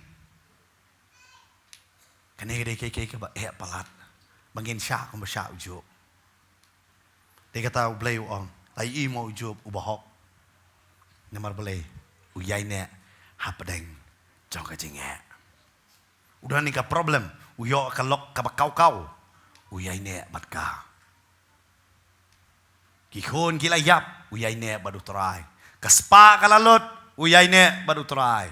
Kane ka dei kiei kiei kaba eh palat. Ba ngin shah kumba shah u Job. Te kata U Blei u ong, ta i mo u Job uba hok. Namar balei? U ïaineh hapdeng jong ka jingeh. U don ïa ka problem, u ïoh ka lok kaba kaw kaw, u ïaineh bad ka. Ki khun ki la ïap, u ïaineh bad U Trai. Ka spah ka la lut, u ïaineh bad U Trai.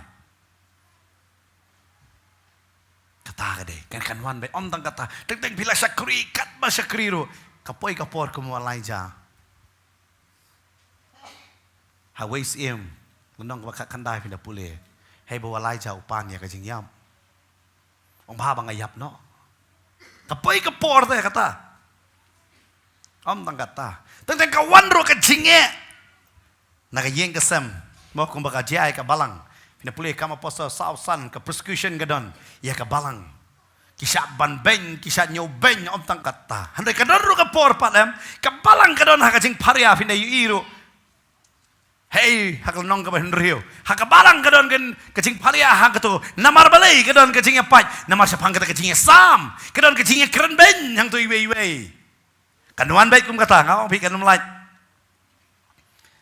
Kata ka dei, kan, kan wan beit, ym tang kata. Teng teng phi la shakri, katba shakri ruh. Ka poi ka por kum u Elijah. Ha wei Syiem, lynnong kaba khatkhyndai phin da pule. Hei ba u Elijah u pan ïa ka jingïap. Ong ba, ba nga ïap noh. Ka poi ka por te kata. Ym tang kata. Teng teng ka wan ruh ka jingeh. Na ka ïing ka sem. Mo kumba ka jia ïa ka balang. Phin da pule Kam Apostol saw san ka persecution ka don ïa ka balang. Ki shah ban beiñ, ki shah ñiew beiñ, ym tang kata. Hynrei ka don ruh ka por pat em. Ka balang ka don ha ka jingpharia phin da ïohi ruh. Hei, ha ka lynnong kaba hynriew. Ha ka balang ka don ka jingpharia hangto. Namar balei ka don ka jingïapait. Namar shaphang kata ka jingïasam. Ka don ka jingïakren beiñ hangto iwei iwei. Kan wan beit kum kata, nga ong phi kan ym lait.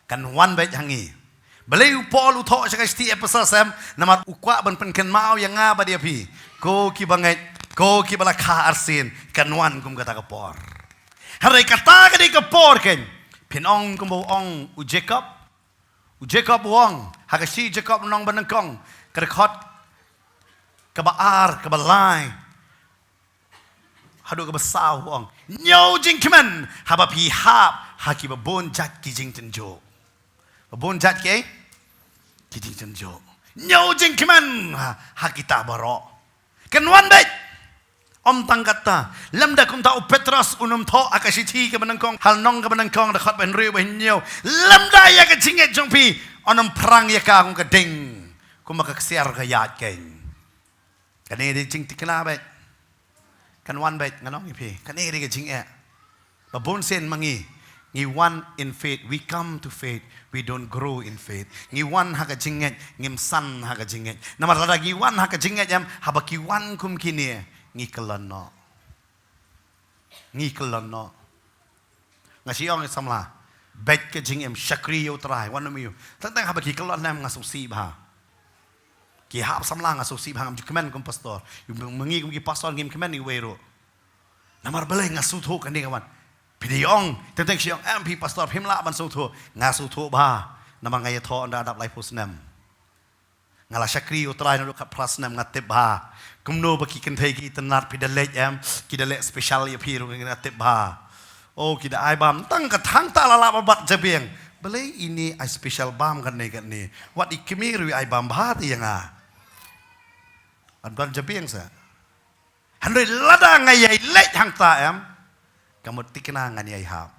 Kan wan beit ha ngi. Balei u Paul u thoh sha ka shithi Ephesus em, namar u kwah ban pynkynmaw ïa nga bad ïa phi. Ko ki bangeit, ko ki ba la kha arsien, kan wan kum kata ka por. Hynrei kata ka dei ka por kein. Phin ong kumba u ong u Jacob. U Jacob u ong, ha ka shithi Jacob lynnong banyngkong, ka dkhot kaba ar, kaba lai. Haduh kaba saw u ong. Ñiew jingkmen, haba phi hap, ha kiba bun jait ki jingtynjuh. Ba bun jait ki, ki jingtynjuh. Ñiew jingkmen, ha, ha kita baroh. Kan wan beit. Ym tang kata. Lymda kumta u Petros un ym thoh ha ka shithi kaba nyngkong, ha lynnong kaba nyngkong, dkhot ba hynriew ba hynñiew. Lymda ïa ka jingngeit jong phi, un ym phrang ïa ka kum ka ding. Kumba ka ksiar ka ïaid kein. Kane dei jingtikna beit. Kan wan beit, ngan ong ïa phi. Kane dei ka jingeh. Ba bun sien ma ngi. Ngi wan in faith, we come to faith, we don't grow in faith. Ngi wan ha ka jingngeit, ngim san ha ka jingngeit. Namar lada ngi wan ha ka jingngeit em, haba ki wan kum kine, ngi kyllon noh. Ngi kyllon noh. Nga shu ong ïa samla, beit ka jingim, shakri ïa U Trai, wan ym ïa u. Teng teng haba ki kyllon ne em nga sngewsih bha. Ki hap samla nga sngewsih bha, ngam ju kmen kum pastor. Ïa ma ngi kum ki pastor ngim kmen ïa uwei ruh. Namar balei? Nga sngewthuh kane ka wan. Phi dei ong, teng teng shu ong, em phi pastor, phim lah ban sngewthuh. Nga sngewthuh bha. Namar nga ïathoh ynda dap laiphew snem. Nga la shakri U Trai naduh khatphra snem, nga tip bha. Kumno ba ki kynthei ki itynnad, phi da leit em, ki da leh special ïa phi ruh, nga tip bha. Oh, ki da ai bam, tang ka thang ta la lah ba bat jabieng. Balei ine i ai special bam kane kane. Wat i kmie ruh i ai bam bha te ïa nga. Ban ban jabieng sa. Hynrei lada nga ïai leit hangta em, ka mut thikna ngan ïai hap.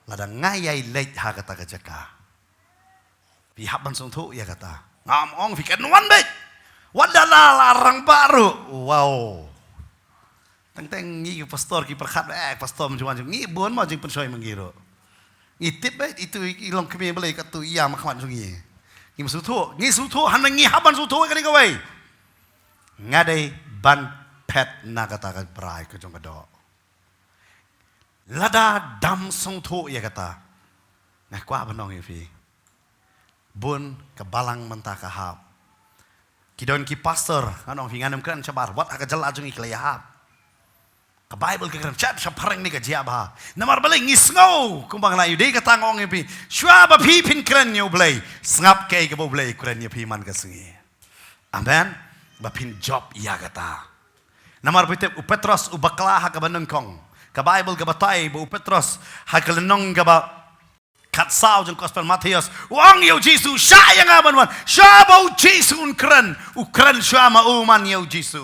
Lada nga ïai leit ha kata ka jaka, phi hap ban sngewthuh ïa kata. Ngam ong phi kan wan beit. Wat da la la rangbah ruh. Wow. Teng teng ngi ki pastor ki pyrkhat, eh, pastor mynjur mynjur. Ngi bun ma jingpynshoi ma ngi ruh. Ngi tip beit itu i long kmie balei katto ïa ma khmat jong ngi. Ngim sngewthuh, ngi sngewthuh, hynrei ngi hap ban sngewthuh ïa kane kawei. Nga dei ban phet na kata ka brai ka jong ka doh. Lada dam sngewthuh ïa kata, nga kwah ban ong ïa phi, bun ka balang mynta ka hap. Ki don ki pastor, ngan ong phi, ngan ym kren shabar, wat ha ka jylla jong ngi ki la ïahap. Ka Baibl ka kren, sha, sha phareng ne ka jia bha. Namar balei? Ngi sngew kumba nga la ïohi, dei kata nga ong ïa phi, shuwa ba phi phin kren ïa U Blei, sngap kaei kaba U Blei u kren ïa phi man ka sngi. Amen. Ba phin jop ïa kata. Namar phi tip, u Petros u bakla ha kaba nyngkong. Ka Baibl ka batai ba u Petros ha ka lynnong kaba khatsaw jong Gospel Mathaios, u ong ïa U Jisu, shah ïa nga ban wan. Shuwa ba U Jisu un kren, u kren shuwa ma u man ïa U Jisu.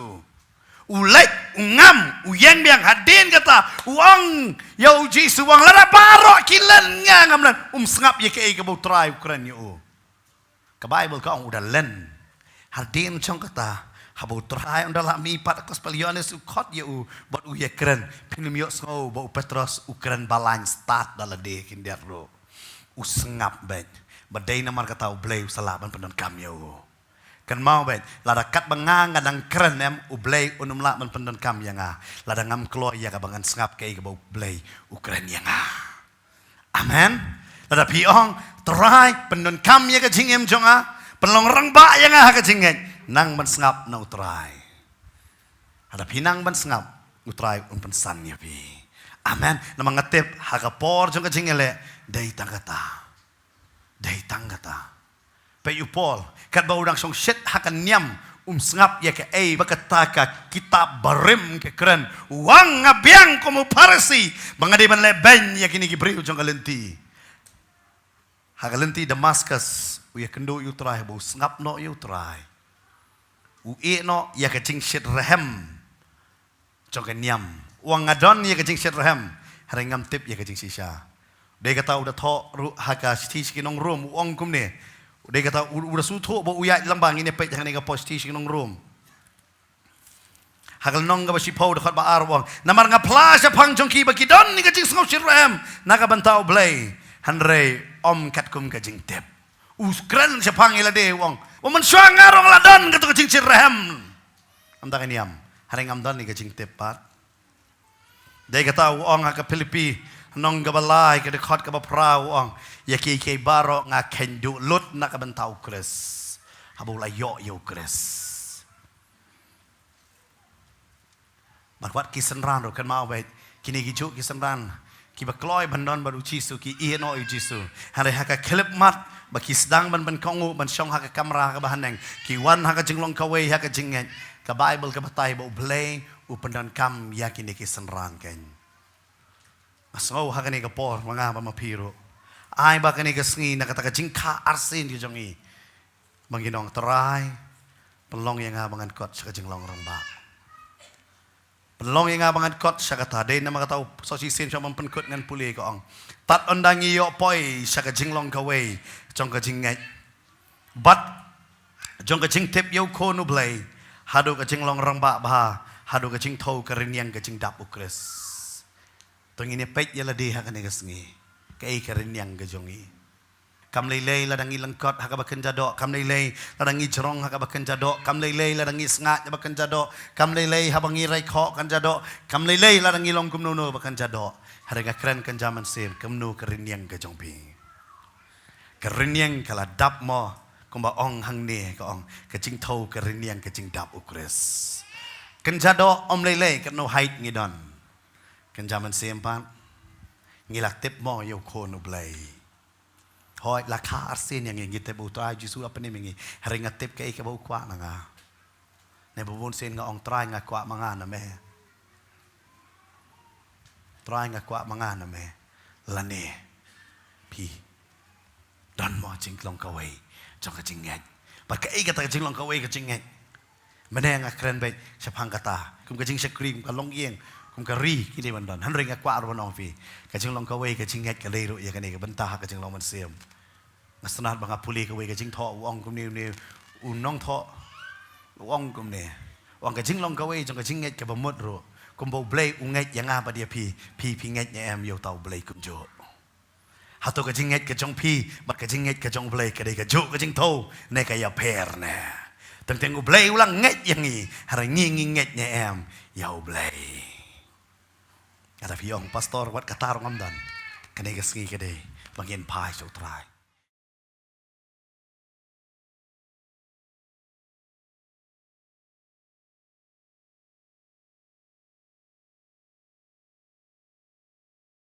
U leit, u ngam, u ïeng biang. Hadien kata u ong ïa U Jisu, u ong, lada baroh ki len, nga ngam len. Um sngap ïa kaei kaba U Trai u kren ïa u. Ka Baibl ka ong u da len. Hadien jong kata, haba U Trai un da lah mih pat, Gospel Ïoannis u khot ïa u bad u ïakren, phin ym ïohsngew ba u Petros u kren ba lain stad da lade khyndiat ruh. U sngap beit. Ba dei namar kata U Blei u sa lah ban pyndonkam ïa u. Kynmaw beit, lada katba nga nga dang kren em, U Blei un ym lah ban pyndonkam ïa nga. Lada ngam kloi ïa kaba ngan sngap kaei kaba U Blei u kren ïa nga. Amen. Lada phi ong, Trai, pyndonkam ïa ka jingim jong nga, pynlong rangbah ïa nga ha ka jingngeit, nang ban sngap na U Trai. Lada phi nang ban sngap, U Trai un pynsan ïa phi. Amen. Namar nga tip ha ka por jong ka jingïaleh, dei tang kata. Dei tang kata. Peit u Paul, katba u dang shong shit ha ka niam, um sngap ïa kaei ba kata ka kitab barim ka kren. U ong, nga biang kum u Pharisi ba nga dei ban leh beiñ ïa kine ki briew jong ka lynti. Ha ka lynti Damascus, u ïakynduh ïa U Trai, ba u sngap noh ïa U Trai. U ïeh noh ïa ka jingshitrhem jong ka niam. U ong, nga don ïa ka jingshitrhem, hynrei ngam tip ïa ka jingshisha. Dei kata u da thoh ruh ha ka shithi sha ki nong Rom, u ong kumne. Dei kata u, u da sngewthuh ba u ïaid lang ba ngin ïa peit ha kane ka por, shithi sha ki nong Rom. Ha ka lynnong kaba shiphew, dkhot ba ar, u ong, namar nga phla shaphang jong ki ba ki don ïa ka jingsngewshitrhem na ka bynta U Blei, hynrei ym katkum ka jingtip. U kren shaphang ïa lade, u ong, ba mynshuwa nga ruh nga la don kato ka jingshitrhem. Namar ka niam, hynrei ngam don ïa ka jingtip pat. Dei kata u ong ha ka Philippi, lynnong kaba lai, ka dkhot kaba phra, u ong, ïa kiei kiei baroh nga kheiñ duh lut na ka bynta U Khrist. Haba u la ïoh ïa U Khrist. Bad wat ki synran ruh, kynmaw beit, kine ki juh ki synran kiba kloi ban don bad U Jisu, ki ïeh noh ïa U Jisu. Hynrei ha ka khyllipmat ba ki sdang ban, ban kohnguh, ban shong ha ka kamra kaba haneng, ki wan ha ka jinglong kawei ha ka jingngeit, ka Baibl ka batai ba U Blei u pyndonkam ïa kine ki synran keiñ. Nga sngew ha kane ka por, ma nga bad ma phi ruh, ai ba kane ka sngi, na kata ka jingkha arsien ka jong ngi, ba ngin ong, Trai, pynlong ïa nga ba ngan kot sha ka jinglong rangbah. Pynlong ïa nga ba ngan kot sha kata. Dei namar kata u shisien sha ban pynkut ngan pule, ka ong, tad ynda ngi ïoh poi sha ka jinglong kawei jong ka jingngeit bad jong ka jingtip ïa U Khun U Blei, haduh ka jinglong rangbah bha, haduh ka jingthew ka rynïeng ka jingdap U Khrist. To ngin ïa peit ïa lade ha kane ka sngi, kaei ka rynïeng ka jong ngi. Kam lei lei lada ngi lyngkot ha kaba kynja doh, kam lei lei lada ngi jrong ha kaba kynja doh, kam lei lei lada ngi sngaid ha kaba kynja doh, kam lei lei haba ngi rai khoh kynja doh, kam lei lei lada ngi long kumno no ba kynja doh. Hynrei nga kren kynja mynsiem, kumno ka rynïeng ka jong phi? Ka rynïeng ka la dap mo, kumba ong hangne ka ong, ka jingthew ka rynïeng ka jingdap U Khrist. Kynja doh ym lei lei katno height ngi don. Kynja mynsiem pat, ngi la tip mo ïa u khun U Blei. Hooid, la kha arsien ïa ngi, ngi tip U Trai Jisu ha pdeng ngi. Hynrei nga tip kaei kaba u kwah na nga. Ne ba bun sien nga ong, Trai, nga kwah ma nga na me. Trai, nga kwah ma nga na me. Lane phi don mo jinglong kawei jong ka jingngeit? Bad kaei kata ka jinglong kawei ka jingngeit? Mynne nga kren beit shaphang kata, kum ka jingshakri, kum ka longïing, kum ka ri, kine ban don. Hynrei nga kwah ruh ban ong phi, ka jinglong kawei ka jingngeit ka dei ruh ïa kane ka bynta ha ka jinglong mynsiem. Nga sngewthuh ba nga pule kawei ka jingthoh, u ong kumne, une u nongthoh, u ong kumne, u ong ka jinglong kawei jong ka jingngeit kaba mut ruh, kumba U Blei u ngeit ïa nga bad ïa phi, phi, phi ngeit ne em ïa uta U Blei kumjuh? Hato ka jingngeit ka jong phi bad ka jingngeit ka jong U Blei ka dei kajuh ka jingthew ne ka ïapher ne? Teng teng U Blei u la ngeit ïa ngi, hynrei ngi, ngi ngeit ne em ïa U Blei? Lada phi ong, Pastor, wat kata ruh ngam don, kane ka sngi ka dei ba ngin phai sha U Trai.